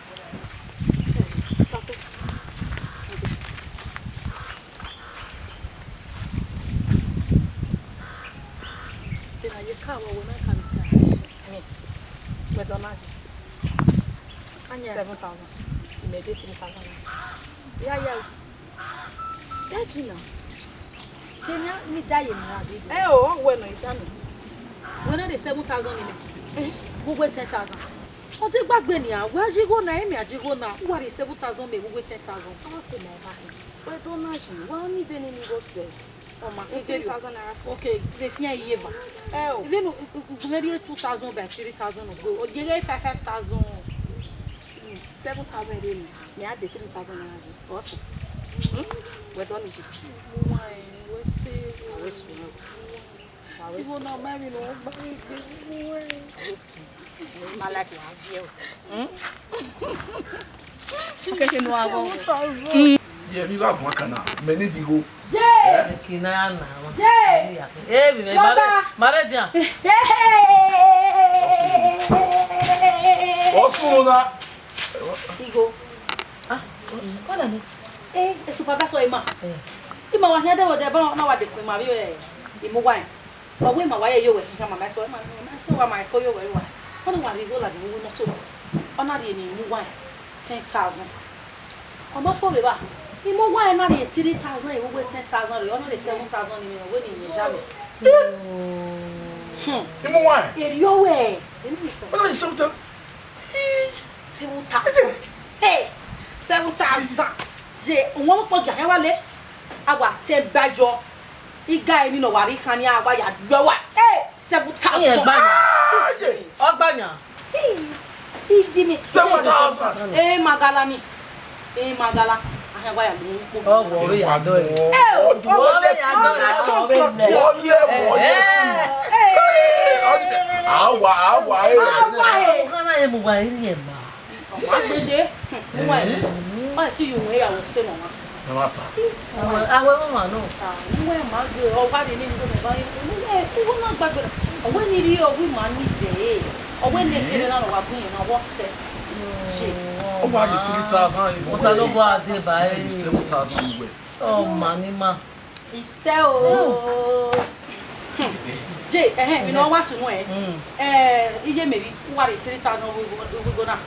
Then I just can't work when I can't. Me. But don't imagine. Anya. Seven thousand. You may get three thousand. Yeah, yeah. That's you now. Then you need that, you know, baby. Eh, oh, when I shall. When I seven thousand in it, we wait ten thousand. Ọ te gba gbe nia, wẹ a ji igho na, emi a ji igho na, u wa rhie seven thousand mẹ, we wait ten thousand. Ọ sẹ ma eva hin. Wẹ do na yi, wa ni de ni mi igho sẹ. Ọ ma, three thousand naira sẹ. Okay, vbe fian iye eva. Ẹ o. Vbene u, u, u, u mwẹ rhie two thousand by three thousand no go. Ọ ye ghẹ five, five thousand. Hmm, seven thousand rhie ni. Mẹ a de three thousand naira rhie. Ọ sẹ. Hmm? Wẹ do ni yi. Mo wa, ẹ, wẹ sẹ. A wẹ sunu. Igho na ma emwi ne ọ gba egbe. Ma like wa viẹ o. Keke ne wa vọ. Ye mi gha guan kan na, mẹ need igho. Je. Ẹ? Kina ya na. Je. Ebi me mare, mare dia. Ọ sunu na. Igho. Ah, ọ na ni. Eh, e supervisor ima. Ima wa hian de wo de ba na wa de kun ima vbe imu wa. Ọ wẹ ima wa ye yo wẹ khin khama ma sẹ, ima, ma sẹ wa ma ko yo wẹ wa. Ọ na wa rhie igho ladian vbe uwu imọto. Ọ na rhie emwi imu wa ten thousand. Ọ ma fo vbe evba. Imu wa na rhie three thousand, iwu wẹ ten thousand rhie, ọ na rhie seven thousand ni mwẹ, ọ wẹ ne I ya mẹ. Hmm. Imu wa? Erriọ wẹ. Emwi ni sẹ. Ọ na rhie seven thousand. Seven thousand. Hey, seven thousand. Ye, wọn kpọ ga hẹn wa le. A wa te ba yọ. Iga emwi ne ọ wa rhie khan ni a wa ya lọ wa. Hey, seven thousand. Iye gba yan. Ah, ye. Ọ gba yan. Hey, iji mi. Seven thousand. Eh, Magala ni. Eh, Magala. Ahẹn wa ya lu kpo. Ọ wọ re ya dọ. Eh, ọ wọ re ya dọ. Wọlé, wọlé. Eh, eh. Awa, awa, eh. Awa, eh. Ọ gha na ye mu wa iri ẹ ma. Wa gbe je, uwa, ọ ti ye uwẹ ya wẹ sẹ nọ wa. Ẹ ma ta. Awẹ, awẹ mwa nọ. Ah, uwa ma gbe, ọ wa rhie nene igho mẹ ba ye. Ẹ, uwa na gbagbe. Ọ wẹ ne I rhie, ọ wẹ ima ni dẹ. Ọ wẹ ne kherhe na nọ wa bu yẹn na, wọ sẹ. Je. Ọ wa ye three thousand, Osanobua deba ẹre. Seven thousand wẹ. Ọ ma ni ma. Isẹ o. Je, ẹhẹn, emwi ne ọ wa sunu ẹ. Mm. Eh, iye Mary, u wa rhie three thousand wẹ igho na.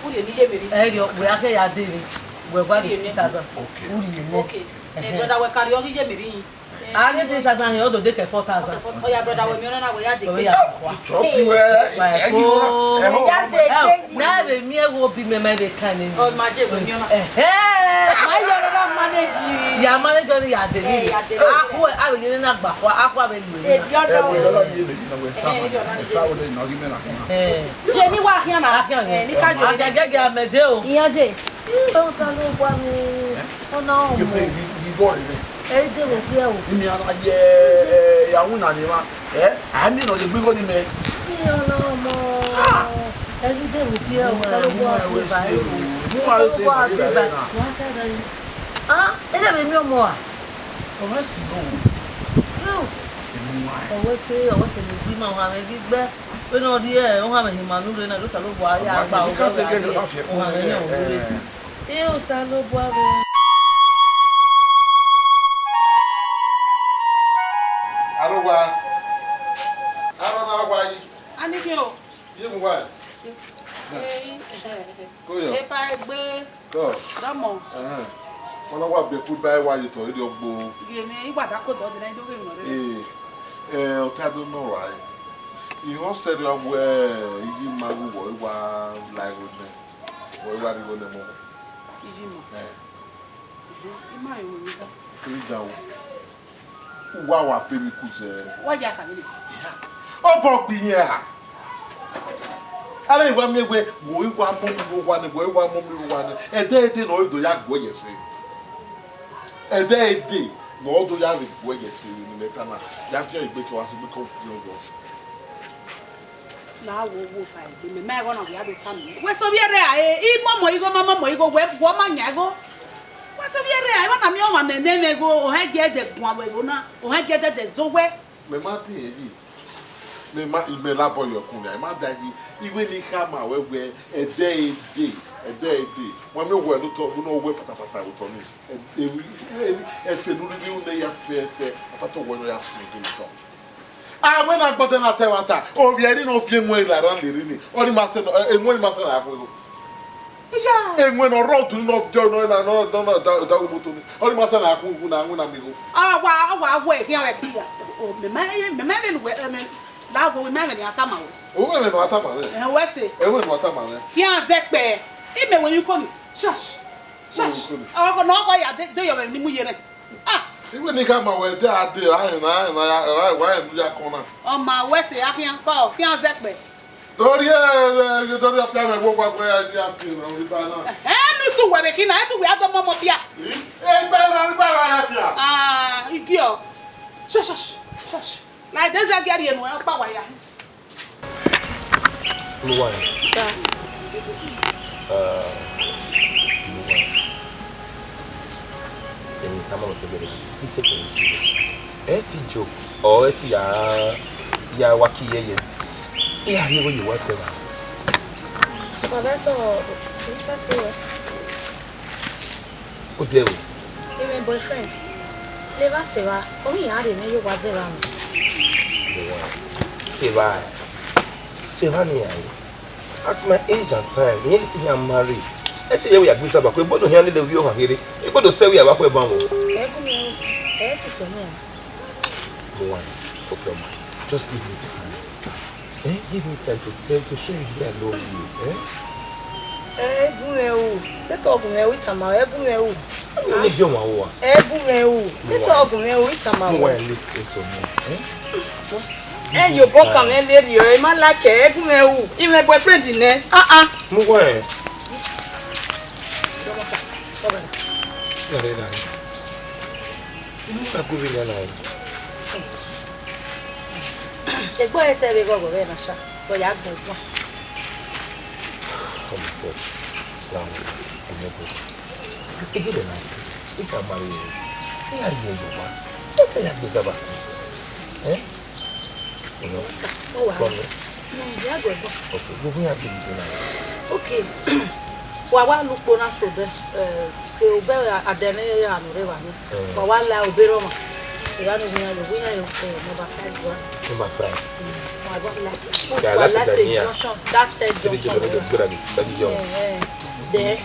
U rhie ne iye Mary. Ẹ rhie, wẹ a kẹ ya dee vbe. Wẹ wa rhie three thousand. Okay. U rhie nẹ. Okay. Eh, ẹhẹn, brother, wẹ carry ọghe iye Mary yin. A ghe three thousand hin, ọ do de kẹ four thousand. Ọ ya, brother, wẹ miẹn ọnẹ na, wẹ ya de. Wẹ ya. Trust you, eh, eh, you know, eh, oh, ya de. Ẹ o, na vbe miẹn ẹvbo obi mẹ, ma vbe kan nene. Ọ ma je wẹ miẹn ọna. Ẹhẹn. Ma yọ ne ọ gha manage. Ya manage ọni ya de ni. Eh, ya de. Akhuẹ, a vbe ye ne na gba khua, akhuẹ a vbe lu. Eh, ẹre. Bi ọdọ. Ẹ wẹ, ọla ni ebe na wẹ ta. Eh, ma, eh, fa wẹ na ghi mẹ na khian. Eh. Je ni wa khian na. Akhian. Eh, ni ka yo. Akhian gẹgẹ a mẹ de o. Iyan je. Ẹ Osanobua mi. Eh? Ọna ọmọ. Kebe ni, ni bọ rẹ. Ẹ i de vbe okpia o. Imi a na ye, eh, ya wu na ni ma. Eh? A mi nọ ye gbe igho ni mẹ. Ẹ ọna ọmọ. Ah! Ẹ i de vbe okpia o. Mu wa, Osanobua mu wa, deba ẹre o. Mu wa, Osanobua deba ẹre na. Wa ta da yi. Ah, ẹ de vbe mi ọmọ a? Ọ wẹ si nọ. Yo. Emu wa. Ọ wẹ se, ọ wẹ se ne gbe ima, ọ ha mwẹ ghi gbe. Vbene ọ rhie, ọ ha mwẹ hin ima ne u rre na, Osanobua ya gba. Ọ wẹ ya rhie. Ọ ha mwẹ hin ọmọ rre. Ẹ Osanobua vbe. Arowa. Aro na wa yi. Anike o. Ye mu wa. Ee, ko yo. Epa egbe. Ko. Dọmọ. Ẹhẹn. Wọn na wa bẹ ku ba wa yi tọ iri ọgbo. Ye me igba da ko dọ de na do ghe nọ re. Ee. Eh, ọta do nọ ra. Ihọn sẹrriọ wẹ iye ima ru wọ i wa la igho nẹ. Wọ i wa rhie igho nẹ mọ. Iye ima. Eh. Mhm. Ima yo wẹ da. Kiri da o. Uwa wa pe mi ku zẹ. Wa ya ka mi. Ọ bọ gbe iyẹn ha. Ara wa miẹn wẹ, wẹ i wa mọ mi ru owa nẹ, wẹ i wa mọ mi ru owa nẹ. Ẹdẹ ẹdẹ ne ọ do ya guẹ ye ẹse. Ẹdẹ ẹdẹ ne ọ do ya vbe guẹ ye ẹse vbene imẹ ta na. Ya fian egbe ke wa sẹ egbe ke ọ fian yọ. La wo wo ba egbe mẹ, ma ẹghọ na wẹ ya do ta mẹ. Wẹ sẹ ovbi ẹre a, e, I mọmọ igho, ma mọmọ igho, wẹ, wẹ ọ ma yan igho. Wẹ sẹ ovbi ẹre a, emwa na miẹn ọmwa mẹ, mẹ, mẹ igho, ọ hẹ gie ẹdẹ guan wẹ vbe na, ọ hẹ gie ẹdẹ zẹ owẹ. Mẹ ma tie yi. Mẹ ma, imẹ labọ ye ọkun nia, I ma da yi. Iwe ni khama wẹ wẹ, ẹdẹ ẹdẹ, ẹdẹ ẹdẹ. Wa miẹn owẹ ne otọ, ne ọ wẹ patapata otọ ni. Ẹ, ẹ, ẹse ne u rhirhi ru nẹ ya fẹfẹ, ọ ta tọ wẹ ne ọ ya sẹ egbe otọ. A wẹ ne agbọdẹ na ta ẹmwata, ovbi ẹre ne ọ fi emuẹn ra erhan lere ni, ọ ni ma sẹ nọ, emuẹn ni ma sẹ na ya khuẹrhọ. Iya. Emuẹn ne ọ rre ọdun ne ọ fi nọ na, nọ, nọ, nọ, da, da imoto ni, ọ ni ma sẹ na ya khuẹrhọ na, winna mi igho. A wa, a wa wẹ khian vbe ẹki ya. O, mẹ ma, mẹ ma vbe ne uwẹ, mẹ, da wẹ, mẹ ma vbe ne a tama wẹ. O, mẹ vbe ne a tama wẹ. Ẹ, wẹ sẹ. Ẹ, wẹ ne a tama wẹ. Khian zẹ kpẹ. Imẹ wẹ yin ko ni. Shush. Shush. Ọkọ ne ọkọ ya de, de yọ vbe ni mu ye nẹ. Ah! Iwe ni khama wẹ de a de, a rẹn na, a rẹn na, a rẹn wa rẹn ne u ya kọn na. Ọ ma wẹ sẹ a khian kọ, khian zẹ kpẹ. Dọrhie, dọrhie ọpia mwẹ vbe owa wẹ a ya fi na, ori ba na. Ẹ, ne u sẹ uwẹ vbe khin na, ẹ te uwẹ a do mọmọ bia. I, egbe na ori ba ra ya fia. Ah, igiọ. Shush, shush, shush. Like this, I get here, no, pa wa ya. Oluwa. Sir. Ah, Oluwa. Ẹni ká má lọ tẹ́gbẹ̀rẹ̀, he take it serious. Ẹ ti joke, or ẹ ti ya, ya wa ki yẹyẹ. Ẹ ya rí owó yìí wá sẹ́wà. Supervisor, kì í sá ti wẹ̀. Odẹ o. Ẹ, my boyfriend. Levba Seva, ọ ghi ya rhie mwẹ ye owa Seva nọ. Oluwa. Seva. Seva ne iran re. At my age and time, I ain't even married. Ẹ ti yẹ wẹ ya gbe Seva, ko ebodo hia lele vbe ohan kherhe. Ebodo sẹ wẹ ya vbe akhuẹ ban vbo. Ẹ gu mwẹ o, ẹ ti sẹ mwẹ. Oluwa, open your mind. Just give me time. Eh, give me time to tell, to show you the way I love you. Eh? Ẹ gu mwẹ o, te tọ gu mwẹ o, I tama, ẹ gu mwẹ o. Ẹ gu mwẹ o, te tọ gu mwẹ o, I tama. Oluwa, listen to me. Eh? Just give me time. Ẹ yo bo kan mwẹ vberriọ, ẹ ma like, ẹ gu mwẹ o. I mwẹ boyfriend nẹ. Ah, ah. Oluwa. Dare, dare. Unu ka gu vbe nana ẹre. Egbe ọre te vbe ghọghọ vbe na sha, ọ ya gbẹn guan. Oh my God. Ram, ọmọ ẹgbẹ. Ege vbe na, I ka ma rrie, I gha rhie ẹre ye owa. Ẹ te ya gbe zaba. Eh? You know? Sir, no wahala, sir. Come here. Mm, yeah, go, go. Okay, go, go, ya gbe zaba. Okay. Wa wa lu ukpo na so dẹ, eh, ke obẹ adẹ ne ya nọ rre evba ni. Eh. Wa wa la obọ erha ọmwa. Evba ni owian yo, owian yo, eh, number five wa. Number five. Mm, wa wa la. Yeah, that's the junction. That, eh, junction. Good at it. That is your. Eh, eh. Then,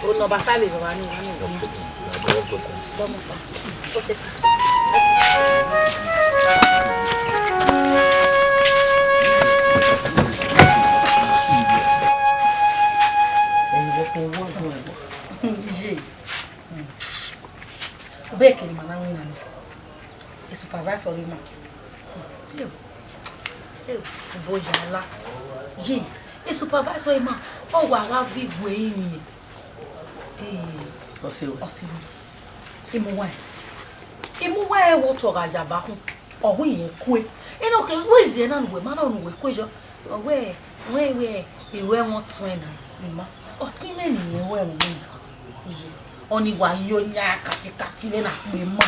o number five is one, one. No problem. I go, go, go. Vamos, sir. Okay, sir. Iye. Obekere ima na winna nẹ, e supervisor ghi ma. Eo, eo, obọ ya la. Ye, e supervisor ima, ọ wa gha viọ igue rinmwian. Ee, ọ sẹ ruẹ. Ọ sẹ ruẹ. I mu uwa ẹn. I mu uwa ẹn vbe otọ gha ya ba khun. Ọ hu irẹn kue. Enoke, wẹ izi ẹna ne uwẹ ma na ne uwẹ kue yọ. Ọ wẹ, wẹ, wẹ, I ru ẹmwẹ ọtuẹn na, I ma. Ọtẹn mwẹ ne irẹn ru ẹmwẹ na. Iye, ọni wa yo yan katikati vbe na kpe ma.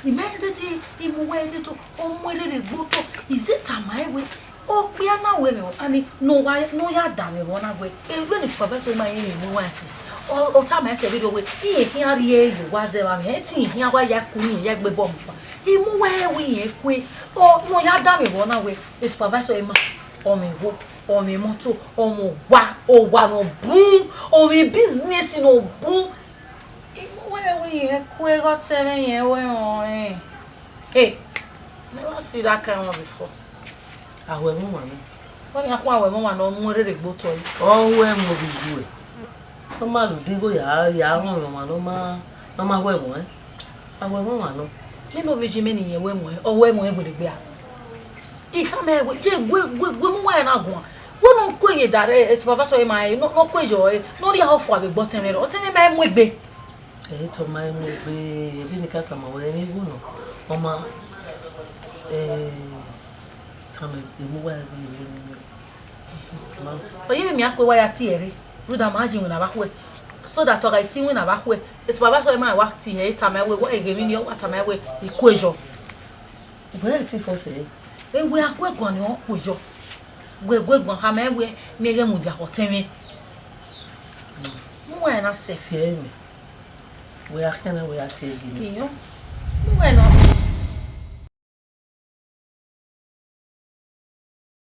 I ma dede, I mu uwa ẹn dede, ọ mu ẹn rherhe gbe otọ, I zẹ tama ẹn wẹ, okpia na wẹ mwẹ, ani ne ọ wa, ne ọ ya danmwẹ vbe ọna wẹ, e, vbene supervisor ma rẹn mu uwa ẹn sẹ, ọ, ọ tama ẹn sẹ vberriọ wẹ, irẹn khian rhie ye owa zẹ vbe amwẹ, ẹtin khian wa ya ku irẹn ya gbe ball mu kpa. I mu uwa ẹn wẹ irẹn kue, ọ, ne ọ ya danmwẹ vbe ọna wẹ, e supervisor ma, ọ mwẹ igho, ọ mwẹ imọto, ọ mwẹ owa, owa ne ọ bun, ọ mwẹ business ne ọ bun. I mu uwa ẹn wẹ irẹn kue, ghe ọtẹn mwẹ irẹn ru ẹmwẹ ọnrẹn. Hey, never see that kind one before. A ru ẹmwẹ ọmwa nẹ. Wẹ nian khuan ru ẹmwẹ ọmwa ne ọ mu ẹn rherhe gbe otọ yi. Ọ ru ẹmwẹ ovbi iyuẹ. Ọ ma rhunmwuda igho ya, ya rọnmwẹ ọmwa ne ọ ma, ne ọ ma ru ẹmwẹ ọnrẹn. A ru ẹmwẹ ọmwa nọ. Vbene ovbi iye mwẹ ne irẹn ru ẹmwẹ ọnrẹn, ọ ru ẹmwẹ ọnrẹn werriegbe a? I khama wẹ, je gu, gu, gu mu uwa ẹn na guan. Wẹ ne ọ ku ẹre ye da rre, e supervisor ma rẹn, ne ọ, ne ọ ku ẹre yọ, ne ọ rhie ọfua vbe egbe ọtẹn mwẹ rre, ọtẹn mwẹ ma mu egbe. Ẹ i tọ ma mu egbe, vbene I ka tama wẹ, emwi igho nọ, ọ ma, eh, tama, I mu uwa ẹn vbe iyuẹ. Ma. Ọ ye vbe miẹn akue wa ya tie ẹre, rhunmwuda ma je iwinna vbe akhuẹ. So that ọ gha si iwinna vbe akhuẹ, e supervisor ma wa tie ẹre, tama ẹn wẹ, wẹ ghe emwi ni, ọ wa tama ẹn wẹ, I kue yọ. Wẹ i te force ẹre. Ewẹ a gu ẹre guan ne ọ kue yọ. Wẹ gu ẹre guan khama ẹn wẹ, mẹ ghẹ mudia khẹ ọtẹn mwẹ. Mu uwa ẹn na sẹ. Tie ẹre mwẹ. Wẹ a khian na wẹ a tie ẹre gbe mẹ. Iyọn. Mu uwa ẹn na.